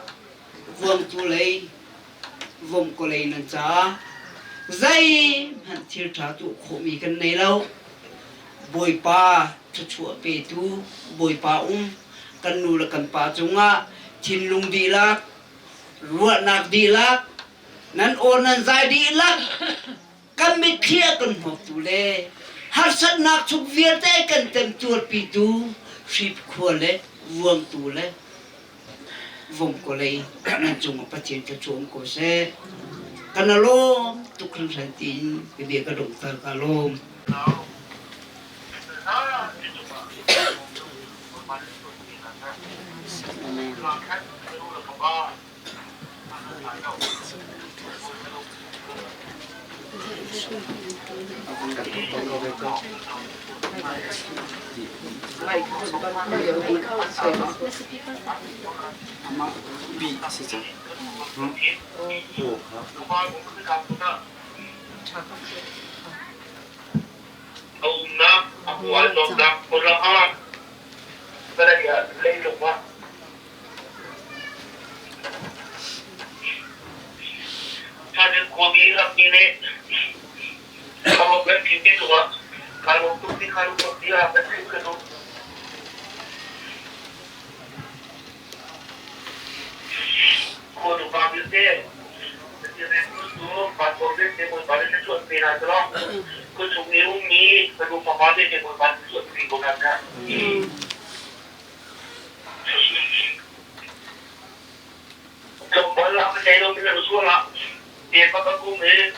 vuangtu lei vomkawlei nan caah zeihmanh thil ṭha tuah khawhmi kan nei lo. Bawipa thluachuah petu Bawipa um kan nu le kan pa cungah thinlung dihlak, ruahnak dihlak, nan aw nan zai dihlak, kan mitthli a kan hnawttu le harsatnak chung vialte kan temtuarpitu hripkhua le vuangtu le vomkawlei nan cungah Pathian thluachuah um ko seh. Kan a lawm tuk hringhran tiin ka bia ka donghter ka lawm. Tlawmpal ah ka thei lo mi le sual ah te pa ka kum i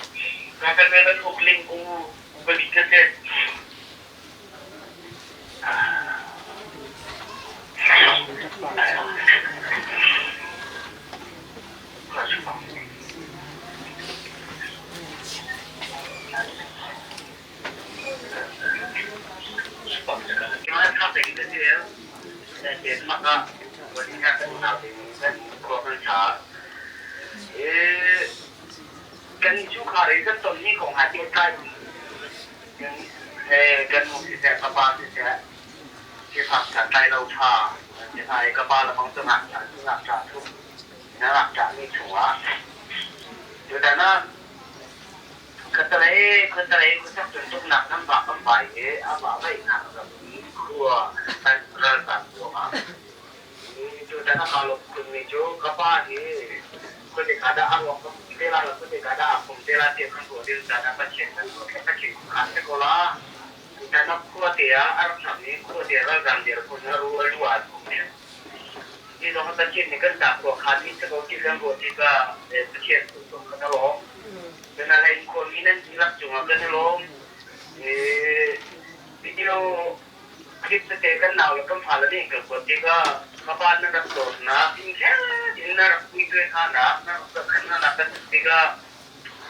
ka kan me kan uk ling u upadi ka si. Kan chungkhar i kan tonmi kong ha pehtlai kan nu siseh ka pa siseh sifak santlai lo ṭha si hna i ka pa le bang cu ngakṭah cu ngakṭah chung na ngakṭah mi chungah tutan ah Khuatalei khuatalei khuasak tuntuknak nan vak kan vai i a vahvaihnak ram i khua ralzam ruangah tutan a kaa lawmh khunmi cu ka pa hi khuazei dah a ruak ka hmu te lai lo khuazei dah aa phum te lai ti kan ruah ding caan ah Pathian kan ruah kha Pathian khuakhan si ko la. Tutan ah khuate ah a rak hram i khuate ralzam dirhmun a ru a lu aa phum i Hi zong hi Pathian nih kan ca khuakhan mi si ko ti kan ruah tikah Pathian cung kan i lawm. Cun a hlei khuami nan dihlak cungah kan i lawm. Video clip tete kan nau le kan fale nih kan kuat tikah ka pa na rak dawtnak inn in na rak puituai hnanak na rak zohkhenhnak kan hmuh tikah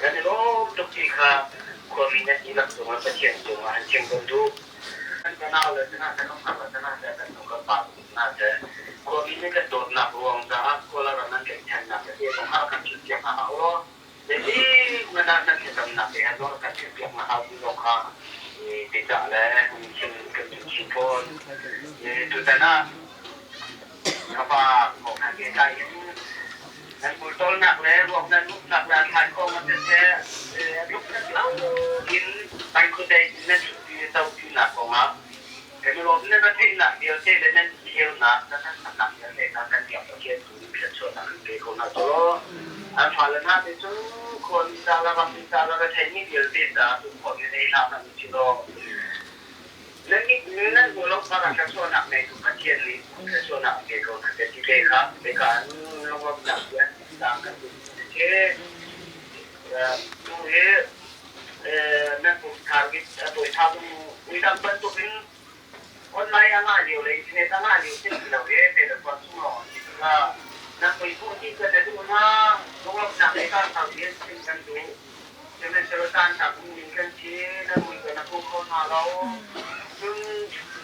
kan i lawm tuk ti kha khuami nan dihlak cungah Pathian cungah an chim kan duh. Kan nau le tana kan far le tana kan nu kan pa Khuami nih kan dawtnak ruang caah Kawlram nan tlaihchannak tete zong ah kan chimpiak hna hau law zeitik hmanh ah nan thlacamnak te ah zong kan chimpiak hna hau ti zong kha biacah le chim kan duh chin fawn. Tutan ah ka pa kong he pehtlai in nan bultawlnak le ruak nan uknak le a thlai kong ah siseh lungkhat lo in Bangkudei nan ṭhutpi zohpinak kong ah Kan i lawm nan theihnak vialte le nan thilnak nan hngalhnak vialte hna kan biak Pathian tu nih thluachuahnak in pe ko hna sawh. An fale hna te cu khuami ca le rammi ca le retheimi vialte caah cun khuami nei hlah hmanh usih law nan nih nan hmuh lo par ah thluachuahnak ngeitu Pathian nih thluachuahnak pe ko hna seh ti te kha hika an lunglawmhnak bia tlang kan duh si. Tu hi nan pum target a tawi tha uidang bantukin online a ngah lio le internet a ngah lio si ti lo e te le tuan chung lawng si tikah nan pui phu ti kan na duh hna lunglawmhnak le kaan thang in chim kan duh sihmanhsehlaw caan tak um ning kan si nan mui kan na phu kho hna lo cun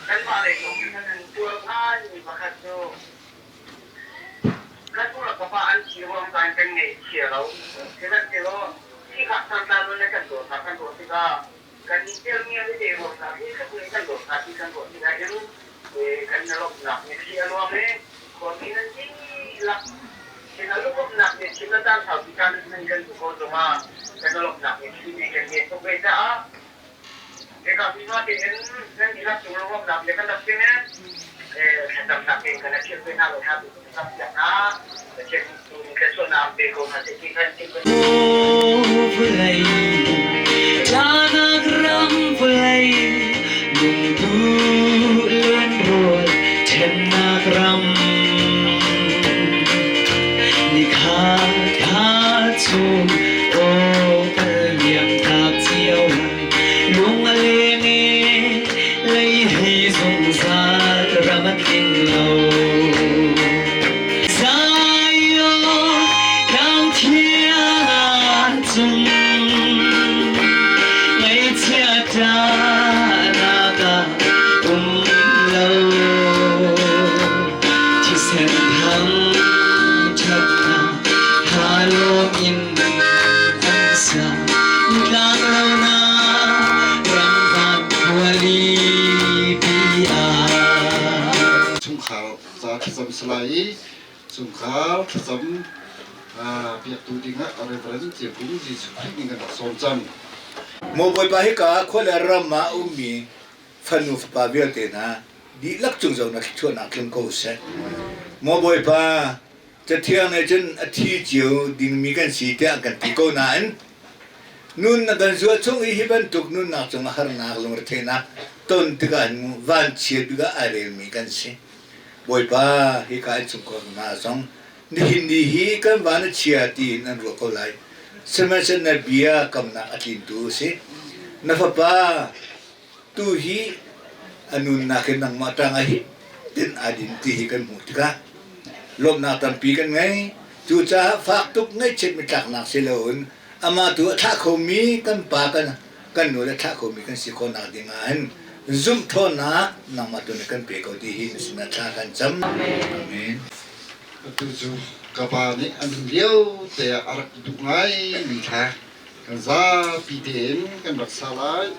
kanmah lei zong nih kan tuar ngai mi pakhat cu Kan u le ka pa an thi ruang caan kan ngei chia lo. Sihmanhsehlaw sifak santlai lo le kan dawt hna kan ruah tikah kan i telmi tete ruang hna hi tluk in kan dawt hna ti kan ruah tikah hin kan i lawmhnak mitthli a luang i khuami nan dihlak sin a lungawmnak mitthli na caan saupi caan nan kan duh ko zongah kan i lawmhnak mitthli nih kan ngen tuk ve caah Hika hmunhma tein nan dihlak cung lawmhnak bia kan rak chim i thlacamnak tein kan rak chimh ve hna lo hna tu kan rak piak hna. Pathian tu nih thluachuahnak pe ko hna seh ti khan chim kan Vawlei tlanak ram vawlei lungbu lenrual ṭhennak ram nikha kha chung aw kal liam tak cio lai lung a leng i lei hei zungzal ram a tling lo Zion tlang thiang cung ngaihchia ṭahnak ah um lo thisen thang ṭhatnak tha lawm in an sa tlang lo na ram van khualipi ah chungkhar ca thlacam salai i chungkhar thlacam piaktu dingah Reverend Ciakung Jesuh Khrih nih kan rak sawm cang. Maw Bawipa hika khua le ram ah a ummi fanu fapa vialte hna dihlak cung zong na thluachuahnak tlung ko seh. Maw Bawipa, Cathiang nih cun a thi cio dingmi kan si tiah kan ti ko nain nun na kan zuah chung i hi bantuk nunnak cungah harnak lungretheihnak ton tikah vanchiat bik ah ai relmi kan si. Bawipa, hika in chungkhar hna zong Nihin ni hi kan van a chia tiin an ruah ko lai. Sihmanhsehlaw na bia kamnak a tlintu a si. Na fapa tu hi a nunnak in nangmah tangah hi tin aa din ti hi kan hmuh tikah lawmhnak tampi kan ngei. Cucaah fak tuk ngaihchiat mitlaknak si loin amah tu a thlah khomi kan pa kan kan nu le thlah khomi kan si khawhnak ding ah hin zumh ṭhawnnak nangmah tu nih kan pe ko ti hi na sinah thla kan cam. Amen. Atu cu ka pa nih a nun lio te ah a rak duh ngaimi thla kan zapi tein kan rak sa lai.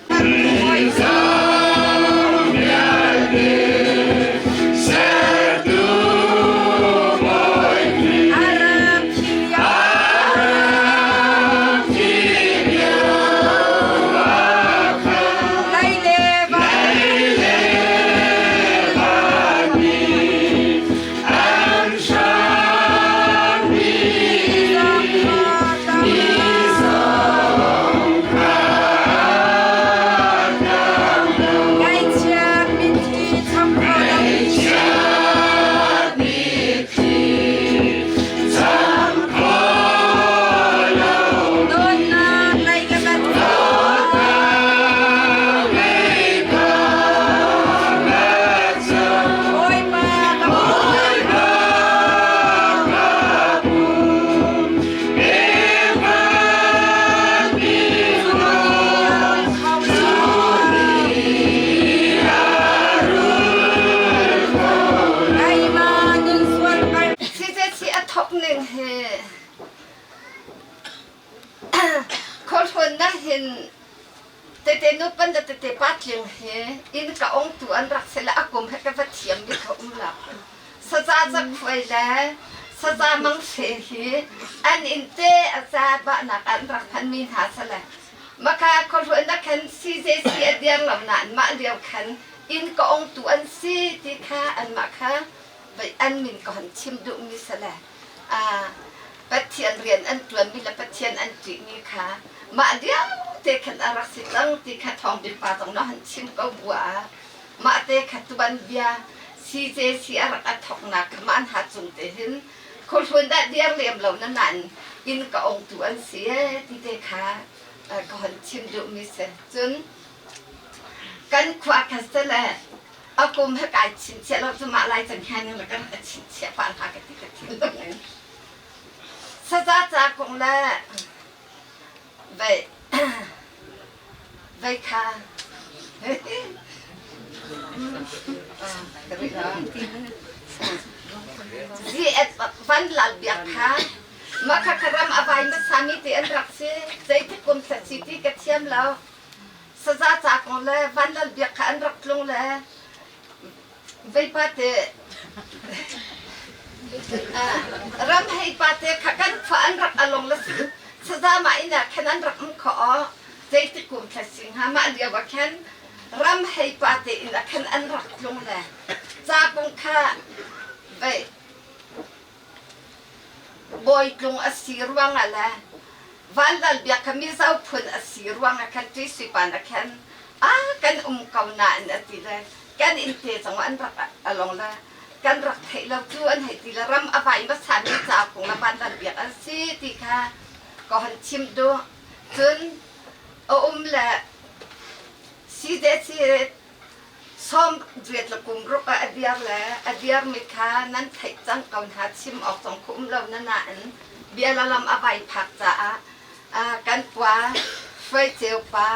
CCC a thawk ning hi khualhrawn na hin tete nu pan le tete pa tling hi inn ka ongtu an rak si le a kum he ka va thiam mi kha um lo. Saza zakhuai le saza mangse hi an inn te a za bahnak an rak hman mi hna si le maka khualhrawn na khan CJC a dir lo nain mah lio khan inn ka ongtu an si ti kha anmah kha an min ka hon chim duhmi si le Pathian rian an ṭuanmi le Pathian an ṭihmi kha mah lio te khan a rak si cang ti kha Thawng Bik pa zong na hon chim ko bu ah mah te kha tuban bia CJC a rak a thawknak kha mah hna cung te hin khuahlun dah dir lem lo na nain inn ka ongtu an si ee ti te kha ka hon chim duhmi si. Cun kan khua kha sele a kum he kai chinchiah lo cu mah lai cang hian in ka rak chinchiah pa hna ka ti ka thinlung in saza ca kong le vei vei kha van lal biak kha mah kha kha ram a vai hmasa mi te an rak si zeitik kum thla si ti ka thiam lo Saza ca kong le Vanlal Biak kha an rak tlung le veipa te ram hei pa te kha kan khua an rak along le saza ma inn ah khan an rak um kho aw zeitik kum thla si hnga mah lio ah khan ram hei pa te inn ah khan an rak tlung le ca kong kha vei Bawitlung a si ruangah le Vanlal Biak kha Mizo phun a si ruangah khan Ṭisuipan ah khan a kan um ko nain a ti le kan innte zong an rak along le kan rak theih lo cu an hei ti le ram a vai hmasami ca kung le Vanlal Biak an si ti kha ka hon chim duh. Cun a um le si de si Sawm riat le kum ruk ah a dir le a dirmi kha nan theih cang ko hna chim awk zong khu um lo na nain bia le lam a vai phak caah kan pa Hruai Ceu pa,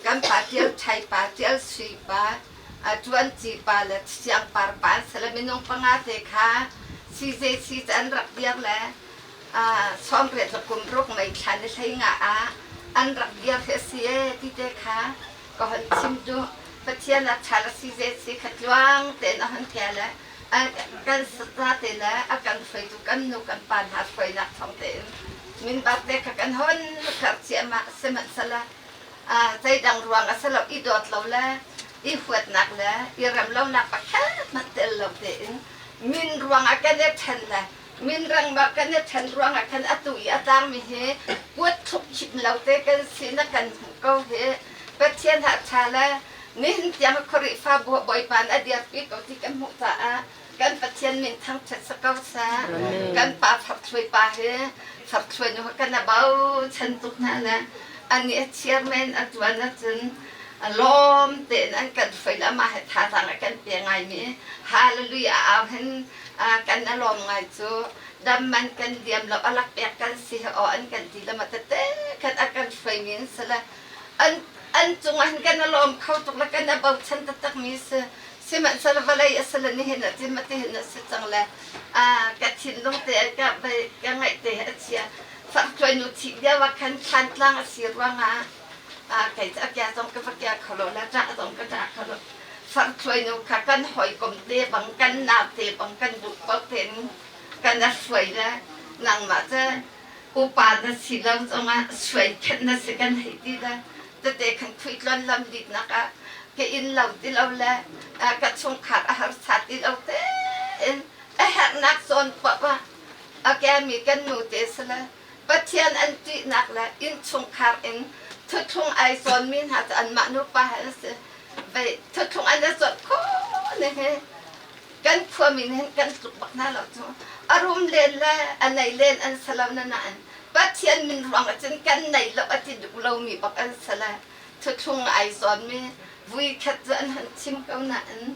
kan pa Tial Ṭhai pa, Tial Sui pa, Ṭuan Ci pa le Siang Par pa an si le minung panga te kha CJC cu an rak dir le 80 le kum ruk mei thla ni 15 ah an rak dir hi a si ee ti te kha ka hon chim duh. Pathian a ṭha le si ze si kha tluang tein a hon ṭial le kan zate le a kan hruaitu kan nu kan pa hna hruainak thawng tein min bak te kha kan hon kar ciahmah sihmanhsehlaw zeidang ruang a si lo i dawt lo le i huatnak le i rem lonak pakhat hmanh tel lo tein min ruangah kan i ṭhen le min rang bak kan i ṭhen ruangah khan atu i a tlangmi hi kuat thluk khim lo te kan si na kan hmuh ko hi Pathian ha ṭha le nihin tiang Khrihfabu Bawipa a dirpi ko ti kan hmuh caah. Kan Pathian min thangṭhat si ko seh. Kan pa Farthluai pa hi Farthluai nu kan a bochan tuk hna le anih a chairman a ṭuan ahcun lawm tein an kan hruai le amah he thazaang a kan pe ngaimi hallelujah a au hin kan a lawm ngai cu dam man kan liam lo a lak pek kan si he aw an kan ti le ma tete khan a kan hruaimi an si le an an cungah hin kan a lawm kho tuk le kan a bochan taktak mi si sihmanhsehlaw vawlei a si le nihin ah cun matihin a si cang le ka thinlung te ka ka ngaih te a chia farthluai nu thih lio ah khan thlantlang a si ruangah kei cu a kia zong ka va kia kho lo le ṭah zong ka ṭah kho lo farthluai nu kha kan hawikom te bang kan nau te bang kan duh ko tein kan a hruai le nangmah cu upa na si lo zongah suai khenh na si kan hei ti le tete khan khuitlon lam ditnak ah ka inn lo ti lo le ka chungkhar a harsa ti lo tein a herhnak zawn poah ah a kemi kan nu te si le Pathian an ṭihnak le innchungkhar in thuthlung ai zawnmi hna cu anmah nupa he an si. Vei thuthlung an i zawt khawh ne he kan khuami nih hin kan tluk bak hna lo cu. A rum len le a nei len an si lo na nain Pathian min ruang ah cun kan nei lo a ti duh lomi bak an si le thuthlung ai zawnmi vui khat cu an han chim ko nain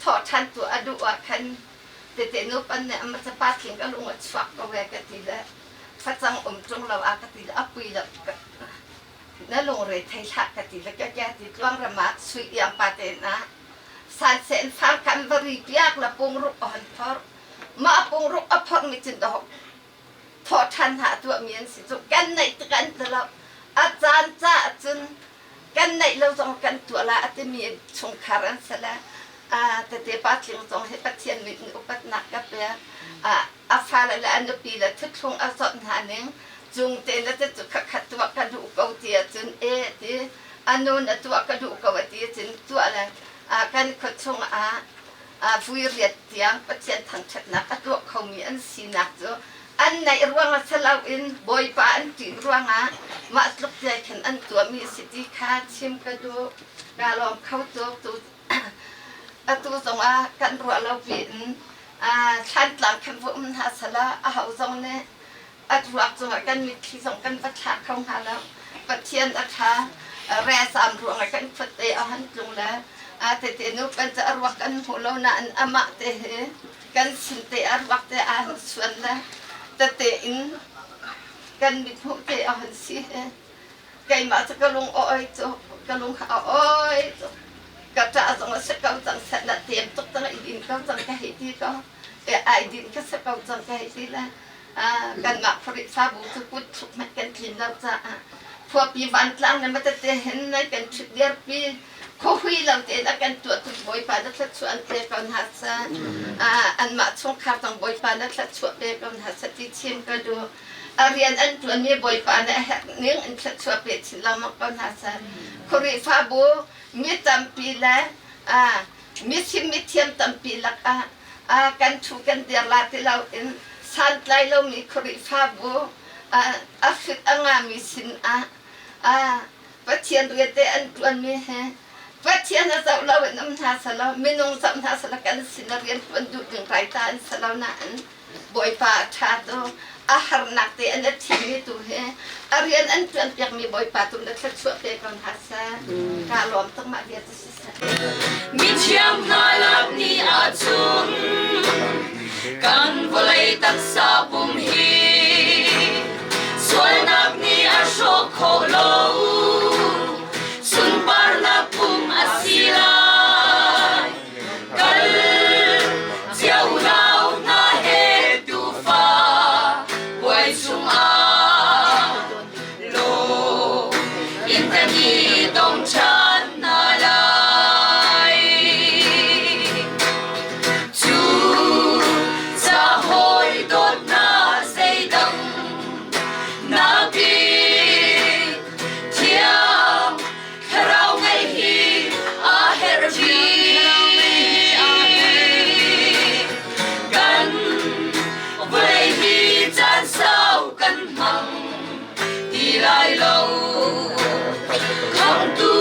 thawh ṭhan tu a duh ah khan tete nu pan nih ama pa tling ka lung a chuak ko ve ka ti le facang um ṭung lo a ka ti le a pui lo na lungre thei hlah ka ti le ka kya ti tluang ram ah sui iang pa te na san sen far kan va ri piak la pung ruk a hon phor ma pung ruk a phor mi cin do thawh ṭhan hna a tuahmi an si cu kan neih tik an ti lo a caan caah cun kan neih lo zong kan tuah la a timi chungkhar an si le tete pa tling zong hi Pathian min in upatnak ka pek a fale le a nupi le thuthlung a zawt hna ning cung te na te cu khakhat tuah ka duh ko ti ahcun e ti a nu na tuah ka duh ko a ti ahcun tuah le kan khua chung ah vui riat tiang Pathian thangṭhatnak a tuah khomi an sinak cu an naih ruangah si loin Bawipa an ṭih ruangah mah tluk te khin an tuahmi a si ti kha chim ka duh. Kaa lawm kho tuk. Tu atu zongah kan ruah lo piin thlantlang khan va um hna sehla aho zong nih a ruak cungah kan mitthli zong kan va thla kho hnga lo. Pathian a ṭha. Resam ruangah kan khuate a han tlung le tete nu kan cu a ruak kan hmu lo nain amah te hi kan sin te a ruak te aa han suan le tete in kan mithmuh te a hun si hi keimah cu ka lung a oi cu ka lung a oi cu ka ṭah zong a si ko cang set na tem tuk cang i din ko cang ka hei ti ko ai din ka si ko cang ka hei ti le kanmah Khrihfabu cu kut thluk hmanh kan tlin lo caah khuapi vantlang le matete hin nai kan ṭhut dirpi khuahui lo tein a kan tuahtu Bawipa na thluachuah an pe ko hna seh. Anmah chungkhar zong Bawipa na thluachuah pe ko hna seh ti chim ka duh. A rian an ṭuanmi Bawipa nih a herh ning in thluachuah pe chin lengmang ko hna seh. Khrihfabu mi tampi le misim mithiam tampi lakah kan thu kan dir la ti loin santlai lomi Khrihfabu a hrit a ngami sinah Pathian rian te an ṭuanmi he Pathian a zoh loin um hna selaw minung zoh hna selaw kan sin a rian ṭuan duh ding raita an si lo nain Bawipa a ṭha tu a harnak te an a thimmi tu hi a rian an ṭuan piakmi Bawipa tu na thluachuah pe ko hna seh. Kaa lawm tuk mah bia cu siseh. Mithiam hna lak ni ahcun kan vawlei taksa pum hi sualnak nih a hrawh khawh lo sunparnak pum a si lai kal cio nau hna he tufa puai chungah lung in kan i tong ṭhan hna lai. Cu ca hawi dawtnak zeidang nakin thiang thlarau ngeih hi a herh bik. Kan vawlei hi caan sau kan hmang ti lai lo. Khamhtu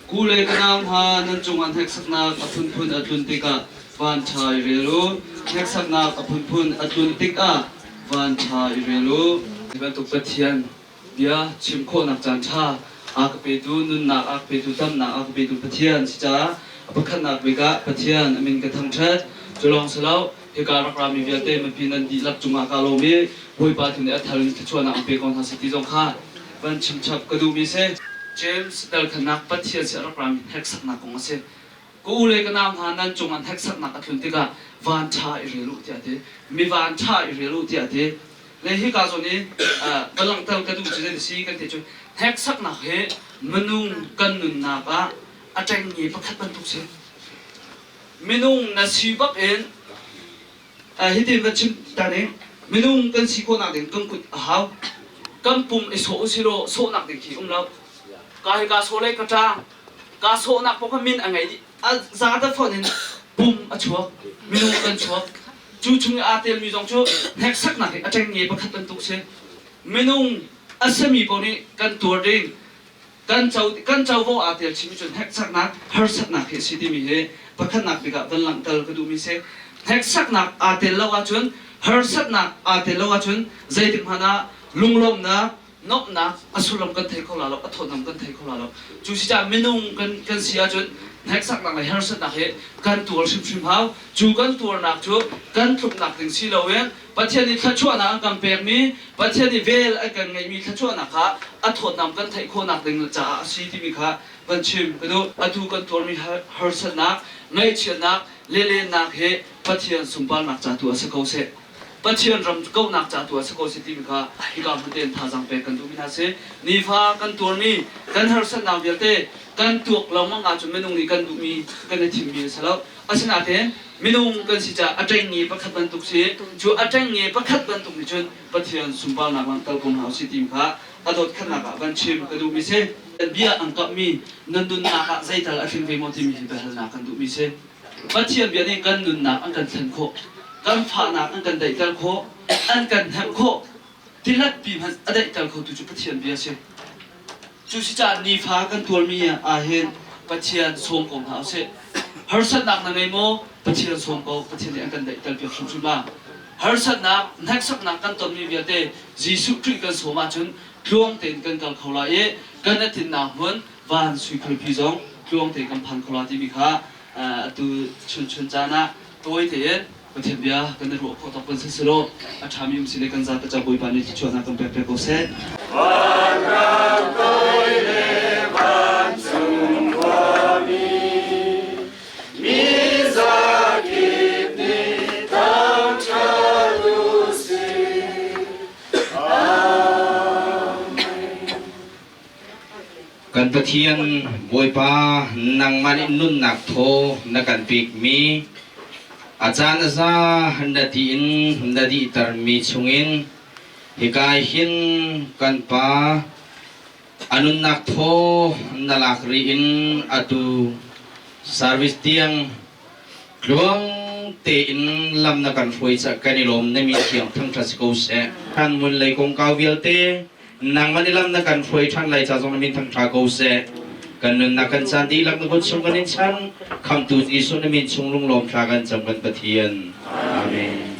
Ku le ka nau hna nan cungah hneksaknak a phunphun a tlun tikah van ṭha i rel u. Hneksaknak a phunphun a tlun tikah van ṭha i rel u. Hi bantuk Pathian bia chim khawhnak caan ṭha a ka petu, nunnak a ka petu, damnak a ka petu Pathian si caah a pakhatnak bik ah Pathian a min ka thangṭhat. Cu lawng si lo, hika rak rami vialte mipi nan dihlak cungah kaa lawm i Bawipa tu nih a thar in thluachuahnak an pe ko hna seh ti zong kha van chimchap ka duhmi si. James dalkhannak Pathian sin a rak rami hneksaknak kong a si. Ka u le ka nau hna nan cungah hneksaknak a tlun tikah van ṭha i rel u tiah a ti. Mi van ṭha i rel u tiah a ti. Le hika zawn i va langhter ka duh cu zei si kan ti cu hneksaknak hi minung kan nunnak ah a ṭengnge pakhat bantuk si. Minung na si bak in hitin va chim ta ning minung kan si khawhnak ding kan kut a hau. Kan pum i sawh usilaw sawhnak ding khi um lo. Ka hi ka sawh le ka ṭang ka sawhnak paoh kha min a ngei dih. A za ta fawn in pum a chuak. Minung kan chuak. Cu chung i aa telmi zong cu hneksaknak hi a ṭengnge pakhat bantuk si. Minung a sami paoh nih kan tuar ding kan co kan covo aa tel chimi cu hneksaknak harsatnak hi a si timi hi pakhatnak bik ah van langhter ka duhmi si. Hneksaknak aa tel lo ahcun harsatnak aa tel lo ahcun zeitik hmanh ah lunglawmhnak nuamhnak a sullam kan thei kho la lo a thawtnam kan thei kho la lo. Cu si caah minung kan kan si ahcun hneksaknak le harsatnak hi kan tuar hrimhrim hau. Cu kan tuarnak cu kan tluknak ding si loin Pathian nih thluachuahnak an kan pekmi, Pathian nih vel an kan ngeihmi thluachuahnak kha a thawtnam kan theih khawhnak ding caah a si timi kha van chim ka duh. Atu kan tuarmi harsatnak, ngaihchiatnak, lelennak hi Pathian sunparnak ca tu ah si ko seh. Pathian ram kauhnak ca tu ah si ko seh timi kha hika hmun tein thazaang pek kan duhmi hna si. Nifa kan tuarmi, kan harsatnak vialte kan tuak lengmang ahcun minung nih kan duhmi, kan i thimmi a si lo. Asinain minung kan si caah a ṭengnge pakhat bantuk si. Cu a ṭengnge pakhat bantuk nih cun Pathian sunparnak langhter ko hna usih ti kha a dawtkhatnak ah van chim ka duhmi si. Bia an kamhmi nan nunnak ah zeital a tling ve maw timi hi biahalnak kan duhmi si. Pathian bia nih kan nunnak an kan thlen khawh, kan fahnak an kan daihter khawh, an kan hnemh khawh. Tilatpi hmanh a daihter khotu cu Pathian bia a si. Cu si caah nifa kan tuarmi ahhin Pathian sawm ko hna usih. Harsatnak na ngei maw? Pathian sawm ko. Pathian nih an kan daihter piak hrimhrim la. Harsatnak, hneksaknak kan tonmi vialte Jesuh Khrih kan sawm ahcun tluang tein kan kal kho lai i kan a tinnak hmun van sui khuaipi zong tluang tein kan phan kho la timi kha atu chunchun caan ah tawi tein Pathian bia kan i ruah khawh tawk kan si selaw a ṭhami um si le kan zate ca Bawipa nih thluachuahnak kan pek pek ko seh. Vanram toi le vancung khuami, mi zakip nih thangṭhat u sih. Amen. Kan Pathian Bawipa nangmah nih nunnak thaw na kan pekmi a caan a za na ti in na dihtermi chungin hika hin kan pa a nunnak thaw na lak rih in atu service tiang tluang tein lam na kan hruai ca kan i lawm na mi thiang thangṭhat si ko seh. Kan mun lei kongkau vialte Nangmah nih lam na kan hruai ṭhan lai ca zong na min thangṭha ko seh. Kan nunnak kan caan dihlak na kut chung kan in chan. Khamhtu Jesuh na min chung lunglawm thla kan cam kan Pathian. Amen.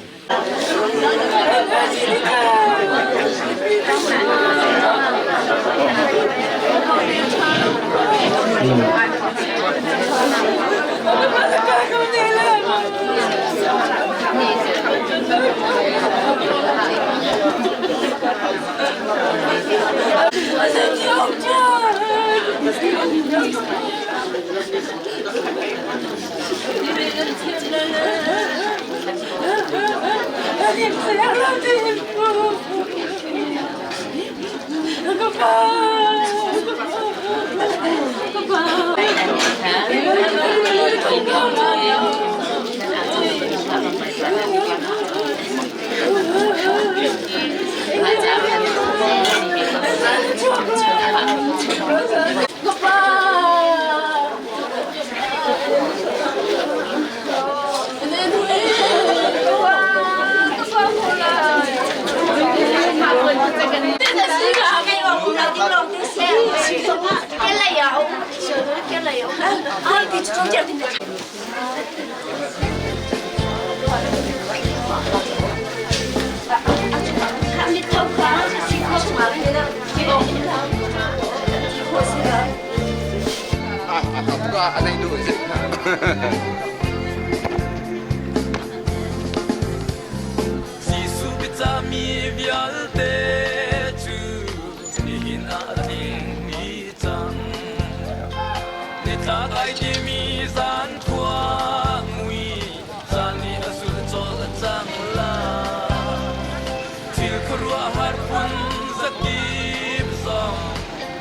Jesuh biacahmi vialte cu nihin ah a ding mi cang. Nitlak ai timi zan khua mui caan nih a zulh colh cang la. Thil khuaruahhar phun zakip zong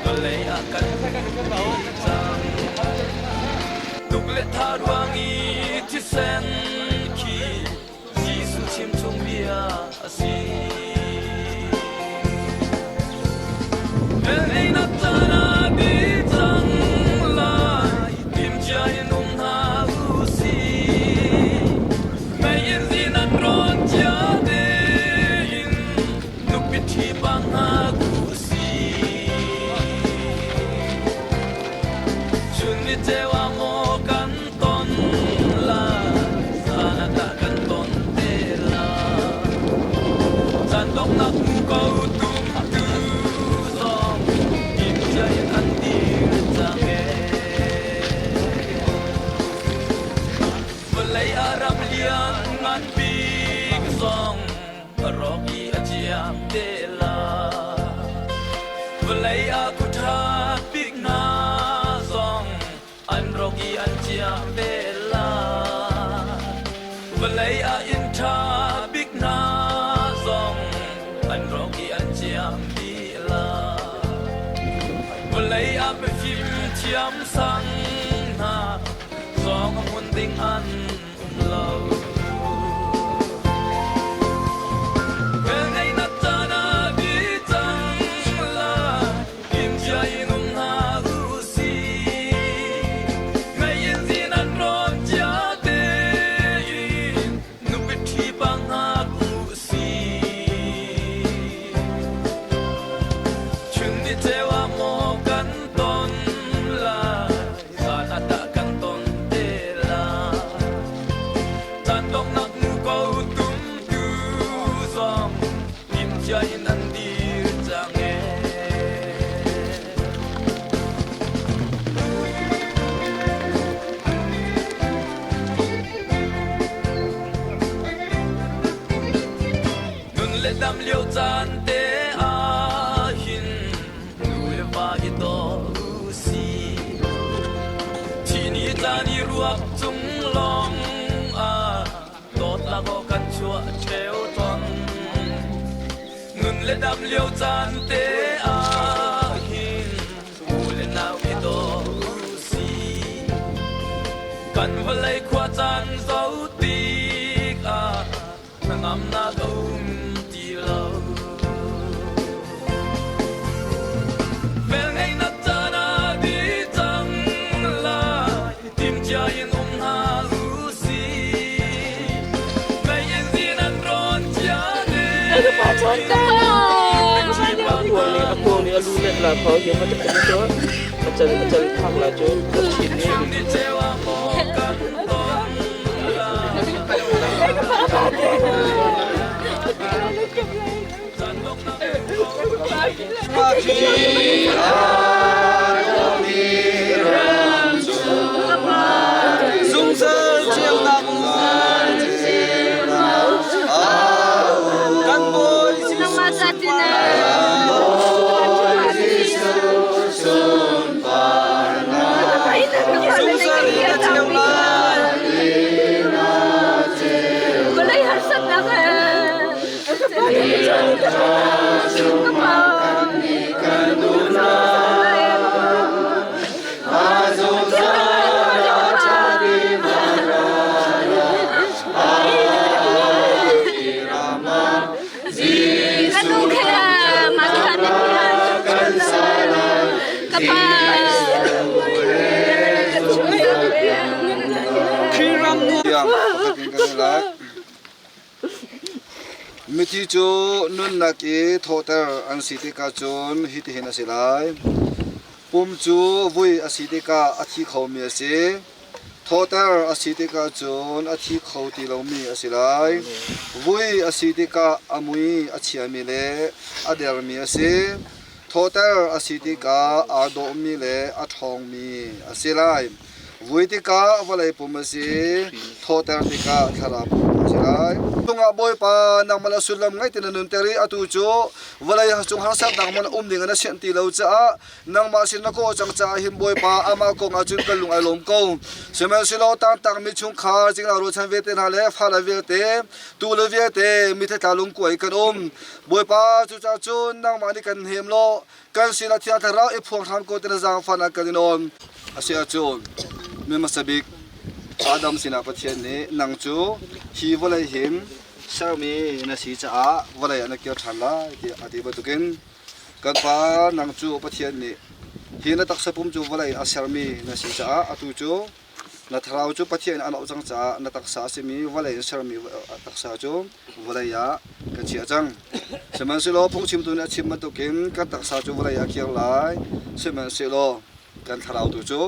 vawlei ah kan hmuh cang. Tuk le tha ruang i thisen khi Jesuh chimchung bia a si. Velngeihnak caan ah dih cang lai, timhcia in um hna u sih. Mei in zin an rawn cia tein nupi ṭhi bang hna u sih. Chun ni ceu ah maw kan ton lai, zan ah dah kan ton te lai. Caan donghnak hmu ko tum tu zong timhcia in an dir cang ee. Vawlei ah ram lian ngan bik zong a rawk i a ciam te lai. Vawlei ah khuaṭha bik hna zong an rawk i an ciam ve lai. Vawlei ah inn ṭha bik hna zong an rawk i an ciam dih lai. Vawlei ah mifim thiam sang hna zong a hmun ding an um lo. Velngeihnak caan ah dih cang lai, timhcia in um hna u sih. Mei in zin an rawn cia tein nupi ṭhi bang hngak u sih. Chun ni ceu ah maw kan ton lai, zan ah tah kan ton te lai. Caan donghnak nu ko tum tu zong timhcia in an dir cang ee. Nun le dam lio caan te ah hin nu le va i daw u sih. Thi ni tla ni ruak cung lawng ah dawtnak aw kan chuah ṭheo ton. Nun le dam lio caan te ah hin u le nau i daw u sih. Kan vawlei khua caan zo tik ah hnangamnak a um ti lo. Velngeihnak caan ah dih cang lai, timhcia in um hna u sih. Mei in zin an rawn cia A nih a lu let la kho hi ma ta a cal a cal phak la cu a chin ni. Ni ceu ah maw kan ton lai. Zungzal ceunak kan Bawi Zungzal in a ceu lai. Vawlei harsatnak Mithi cu nunnak i thawhter an si tikah cun hitihin a si lai. Pum cu vui a si tikah a thi khomi a si. Thawhter a si tikah cun a thi kho ti lomi a si lai. Vui a si tikah a mui a chiami le a dermi a si. Thawhter a si tikah aa dawhmi le a ṭhawngmi a si lai. Vui tikah vawlei pum a si, thawhter tikah thlarau pum a si lai. Cungah Bawipa nangmah le sullam ngei tein na nunter i atu cu vawlei cung harsatnak man um ding in na sianh ti lo caah nangmah sin na kawh cang caah hin Bawipa amah kong ah cun kan lung ai lawm ko. Sihmanhsehlaw tangtakmi chungkhar cingla rualchan vialte hna le fale vialte, tu le vialte mithatla lungkuai kan um. Bawipa cucaah cun nangmah nih kan hnem law kan sinah Thiang Thlarau i phuang hram ko ti na zaangfahnak kan i nawn. A si ahcun mi hmasa bik Adam sinah Pathian nih nang cu hi vawlei hin sermi na si caah vawlei ah na kir ṭhan lai tiah a ti bantukin kan Pa nang cu Pathian nih hi na taksa pum cu vawlei a sermi na si caah atu cu Na thlarau cu Pathian a loh cang caah na taksa a simi vawlei in sermi taksa cu vawlei ah kan chiah cang. Sihmanhsehlaw phungchimtu nih a chim bantukin kan taksa cu vawlei ah a kir lai. Sihmanhsehlaw kan thlarau tu cu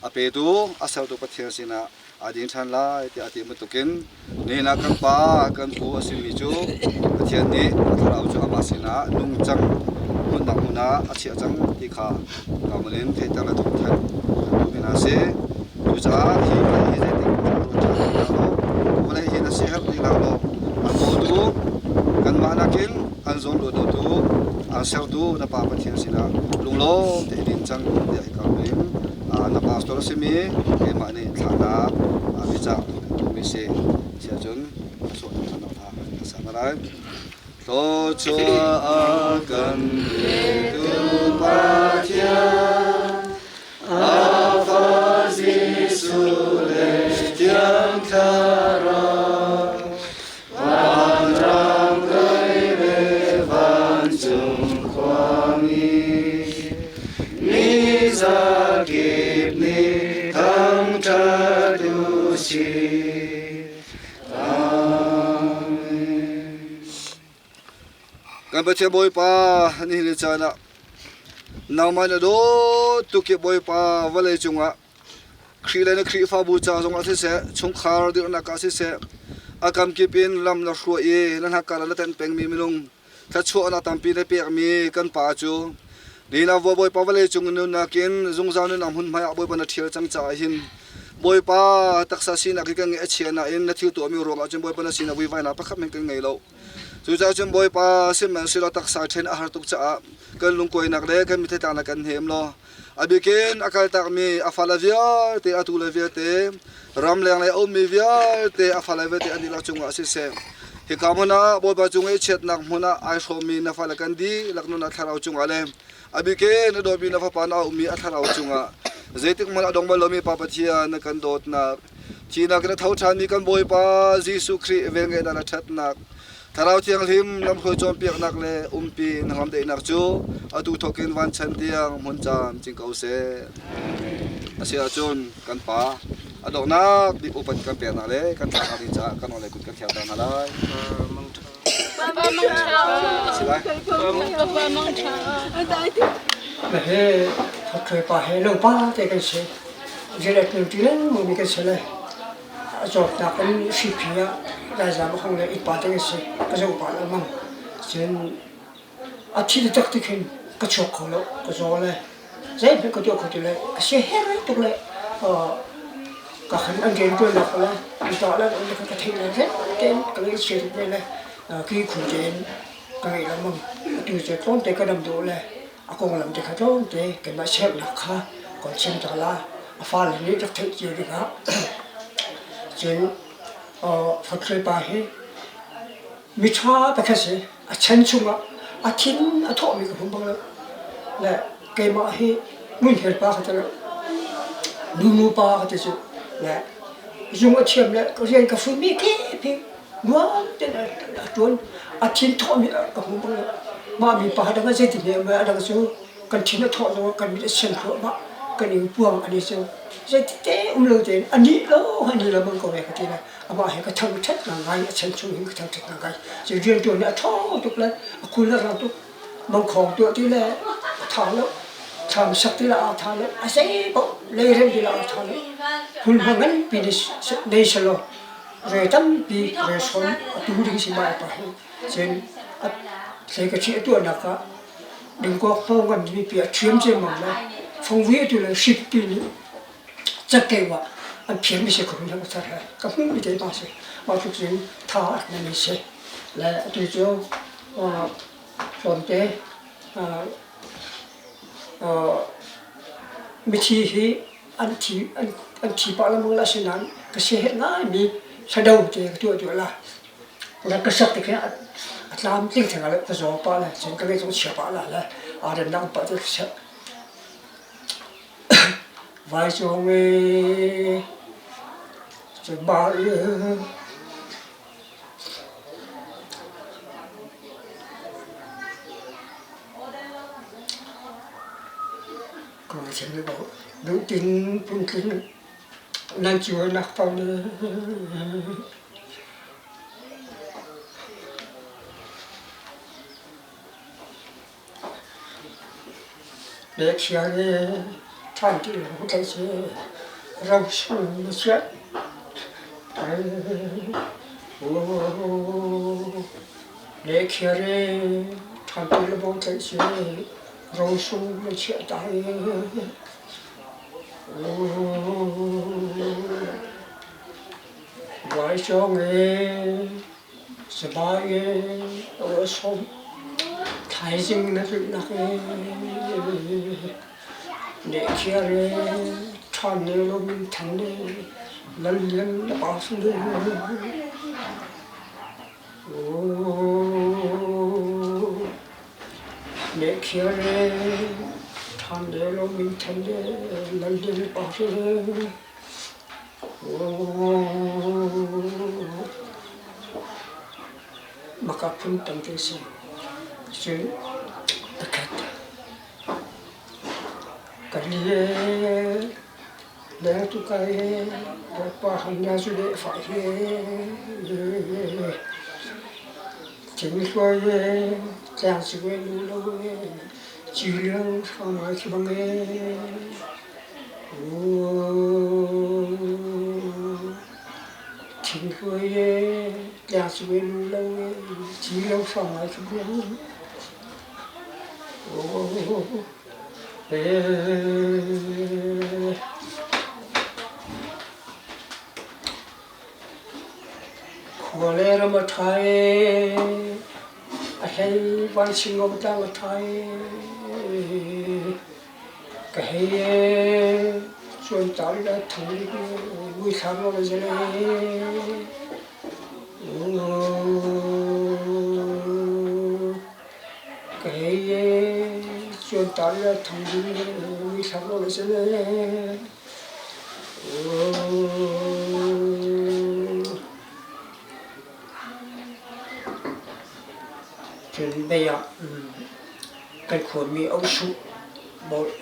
a petu, a sertu Pathian sinah aa din ṭhan lai tiah a ti bantukin Nihin ah kan pa, kan pu a simi cu Pathian nih a thlarau cu amah sinah nungcang hmunnak hmun ah a chiah cang ti kha kamal in theihter le thawngthanh kan duhmi hna a si. Cucaah hi vawlei hi zeitik hmanh ah ruat ṭhan ti hlah law, vawlei hi na siaherh ti hlah law, a dawtu kanmah nakin an zawn ruatlotu, an sertu na Pa Pathian sinah lunglawm tein din cang tiah hika in na pastor a simi keimah nih thlahnak biacah mi si siahcun a sawhnak ṭhan hna a sang lai. Thluachuah a kan petu Pathian, a Fa Jesuh le Thiang Thlarau, vanram kai le vancung khuami, mi zakip nih thangṭhat u sih. Amen. Kan Pathian Bawipa, nihin ni caan ah nangmah na dawt tuk i Bawipa vawlei cungah Khrih le na Khrihfabu ca zongah siseh, chungkhar dirhnak ah siseh, a kamkip in lam na hruai i na hnakar ah na tenh pengmi minung thluachuahnak tampi na pekmi kan Pa cu nihin ah Bawipa vawlei cung nunnak in zungzal nunnak hmunhmai ah Bawipa na ṭhial cang caah hin Bawipa taksa sinak hi kan ngeih a chia nain na thil tuahmi ruangah cun Bawipa na sinah vuivainak pakhat hmanh kan ngei lo. Cucaah cun Bawipa sihmanhsehlaw taksa ṭhen a har tuk caah kan lungkuainak le kan mitthleitlaknak kan hnem law A bikin a kaltakmi a fale vialte, a tule vialte, ramleng lei a ummi vialte, a fale vialte an dihlak cungah siseh, hika hmun ah Bawipa cung i chiatnak hmun ah ai hrawmmi na fale kan dihlak nun a thlarau cungah le a bikin na dawtmi na fapa na ummi a thlarau cungah zeitik hmanh a dong bal lomi Pa Pathian na kan dawtnak thihnak in a tho ṭhanmi kan Bawipa Jesuh Khrih velngeihnak le ṭhatnak Thlarau Thianghlim lamhruai cawnpiaknak le umpi hnangam daihnak cu atu thawk in vanchan tiang hmun camcin ko seh. A si ahcun kan Pa a donghnak bik upat kan peknak le kan thlaknak ding caah kan le kut kan thiangter hna lai. Si lai. He thotthoi pa he lo pa te kan si. Zilet nu ti lengmang mi kan si le. A zawtnak in hriphi ah ralzaam a hung le innpa te kan si. Ka zoh pah lengmang. Cun a thi taktak ti khin ka chuak kho lo. Ka zaw le zeihmanh ka tuah kho ti lo. Ka siaherh tuk le ka khan an rianṭuannak le an tah le an ka theih le rem tein ka ngaihchia tuk ve le ki khun tein ka ngeih lengmang. Atu cu tlawmte ka dam deuh le a konglam te kha tlawmte keimah cheuhnak kha kan chim ta la. A fale nih rak theih cio dingah cun Fathluai pa hi miṭha pakhat si. A chan chungah a thin a thawhmi ka hmu bal lo. Le keimah hi ngunhel pa ka ti lo. Nunu pa ka ti cu. Le zung a thiam le rian ka fuhmi kip hi nuam tein a ṭuan. A thin thawhmi ka hmu bal lo. Mah mipa dang ah zeitin hme a dang cu kan thin a thawh zongah kan mit a sen thluahmah kan ing puang an i cu zeitite um lo tein a nih lo a nih lo bang ko ve ka ti lai amah he ka thangṭhat ngai a chan chung hin ka thangṭhat ngai cu rianṭuan nih a ṭhawng tuk le a khul a rang tuk mangkhawng tuah ti le a ṭha lo. Thlam sak ti lah aa tha lo. A zei paoh leirem ti lah aa tha lo. Hmunhma nganpi nei selaw re tampi re sawn a tu ding si ma pa hi. Cun a hlei ka ṭhi a tuahnak ah dingkawk pho ngan mi pi a ṭhiam ciammam le fongvui atu le hrip ti nih cakkeih ah an phiar mi si kho mi ka thar he ka hmuh mi te pa si. Mah tluk cun tha a mi si. Le atu cu tlawmte mithi hi an thi an thi pah lengmang la asinain ka siaherh ngaimi thado te ka tuah duh la. Le ka sak tik hin a tlamtling theng ah le ka zaw pah le cun ka lei zong chia pah la le aa remnak pah cu ka Vai cawng i cun ba i Ka chim ko. Duhtin phuntling nan cuainak paoh nih Lehthia le ṭhan ti lo tlaih cu ro sung na chiah. Lehthia le ṭhan ti lo tlaih cu ro sung na chiah ta i Vaicawng e, sabai e, a sawm thaizing na tlunhnak e, nehkhiar e, ṭhan ne lo min than ne, lal lian na pa sung e. Nehkhiar e, ṭhan ne lo min than ne, lal lian na pa sung e. Maka phun tampi si. Cun pakhat ka li leng tu ka i Bawipa han na zu le fa hi thing hluai e tlang cu e lu lo e ci leng hrang ngai khi bang e Thingluai e, tlangcung e lu lo e, ci lo hram ngai khi bang. Khua le ram a ṭha e, a hlei vansing ngom tlang a ṭha e. Ka hei e, cuantar le thang muithlam lo zel e. Ka hei e, cuantar le thang muithlam lo zel e. Cun mei ah kan khuami Osuh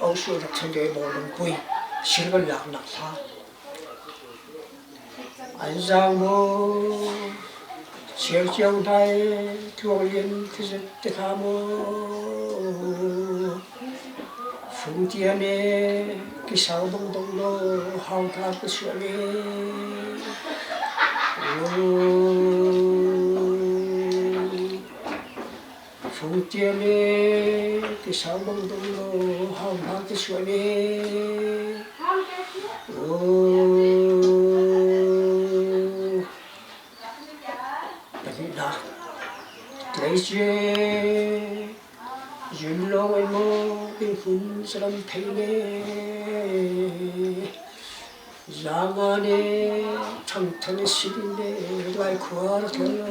Osuh rak chan i bawlungpui silvan laknak hla an zaang maw cheu cio hna i tluanglian khuazet te hna maw fungtian e kisau bang dong law hau hna ka sual e Fungtian e tisau bang dong law hau hna ka sual e Pahnihnak Tleice Zun lawng in maw innhmun saram phei ne Zanga ne ṭhangthan sin ne lai khua rak tlung lo.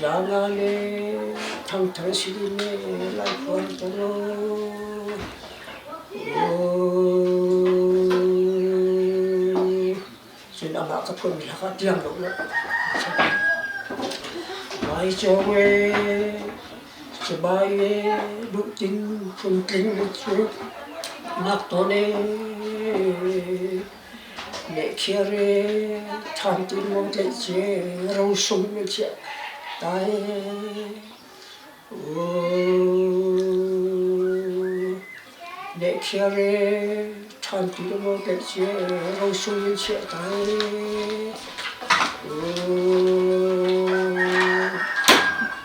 Zanga ne ṭhangthan sin ne lai khua rak tlung lo. Cun amah ka phunmi lakah tiang lo lo. Vaicawng e, cabai e, duhtin phuntling cu nak tawn e, nehkhiar e, thantin mo tlaih ce, rosung na chiah. Tai Ne khiare ṭhan ti lo maw ke cie rosung in chiah tai.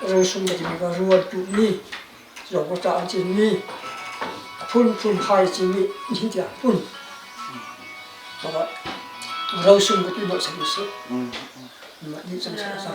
Rosung ka timi ka rual duhmi zong ka ta an cinmi phunphun hai cimi ni tiang phun. Rosung ka ti mo sa si. Mah ni cang sa sa.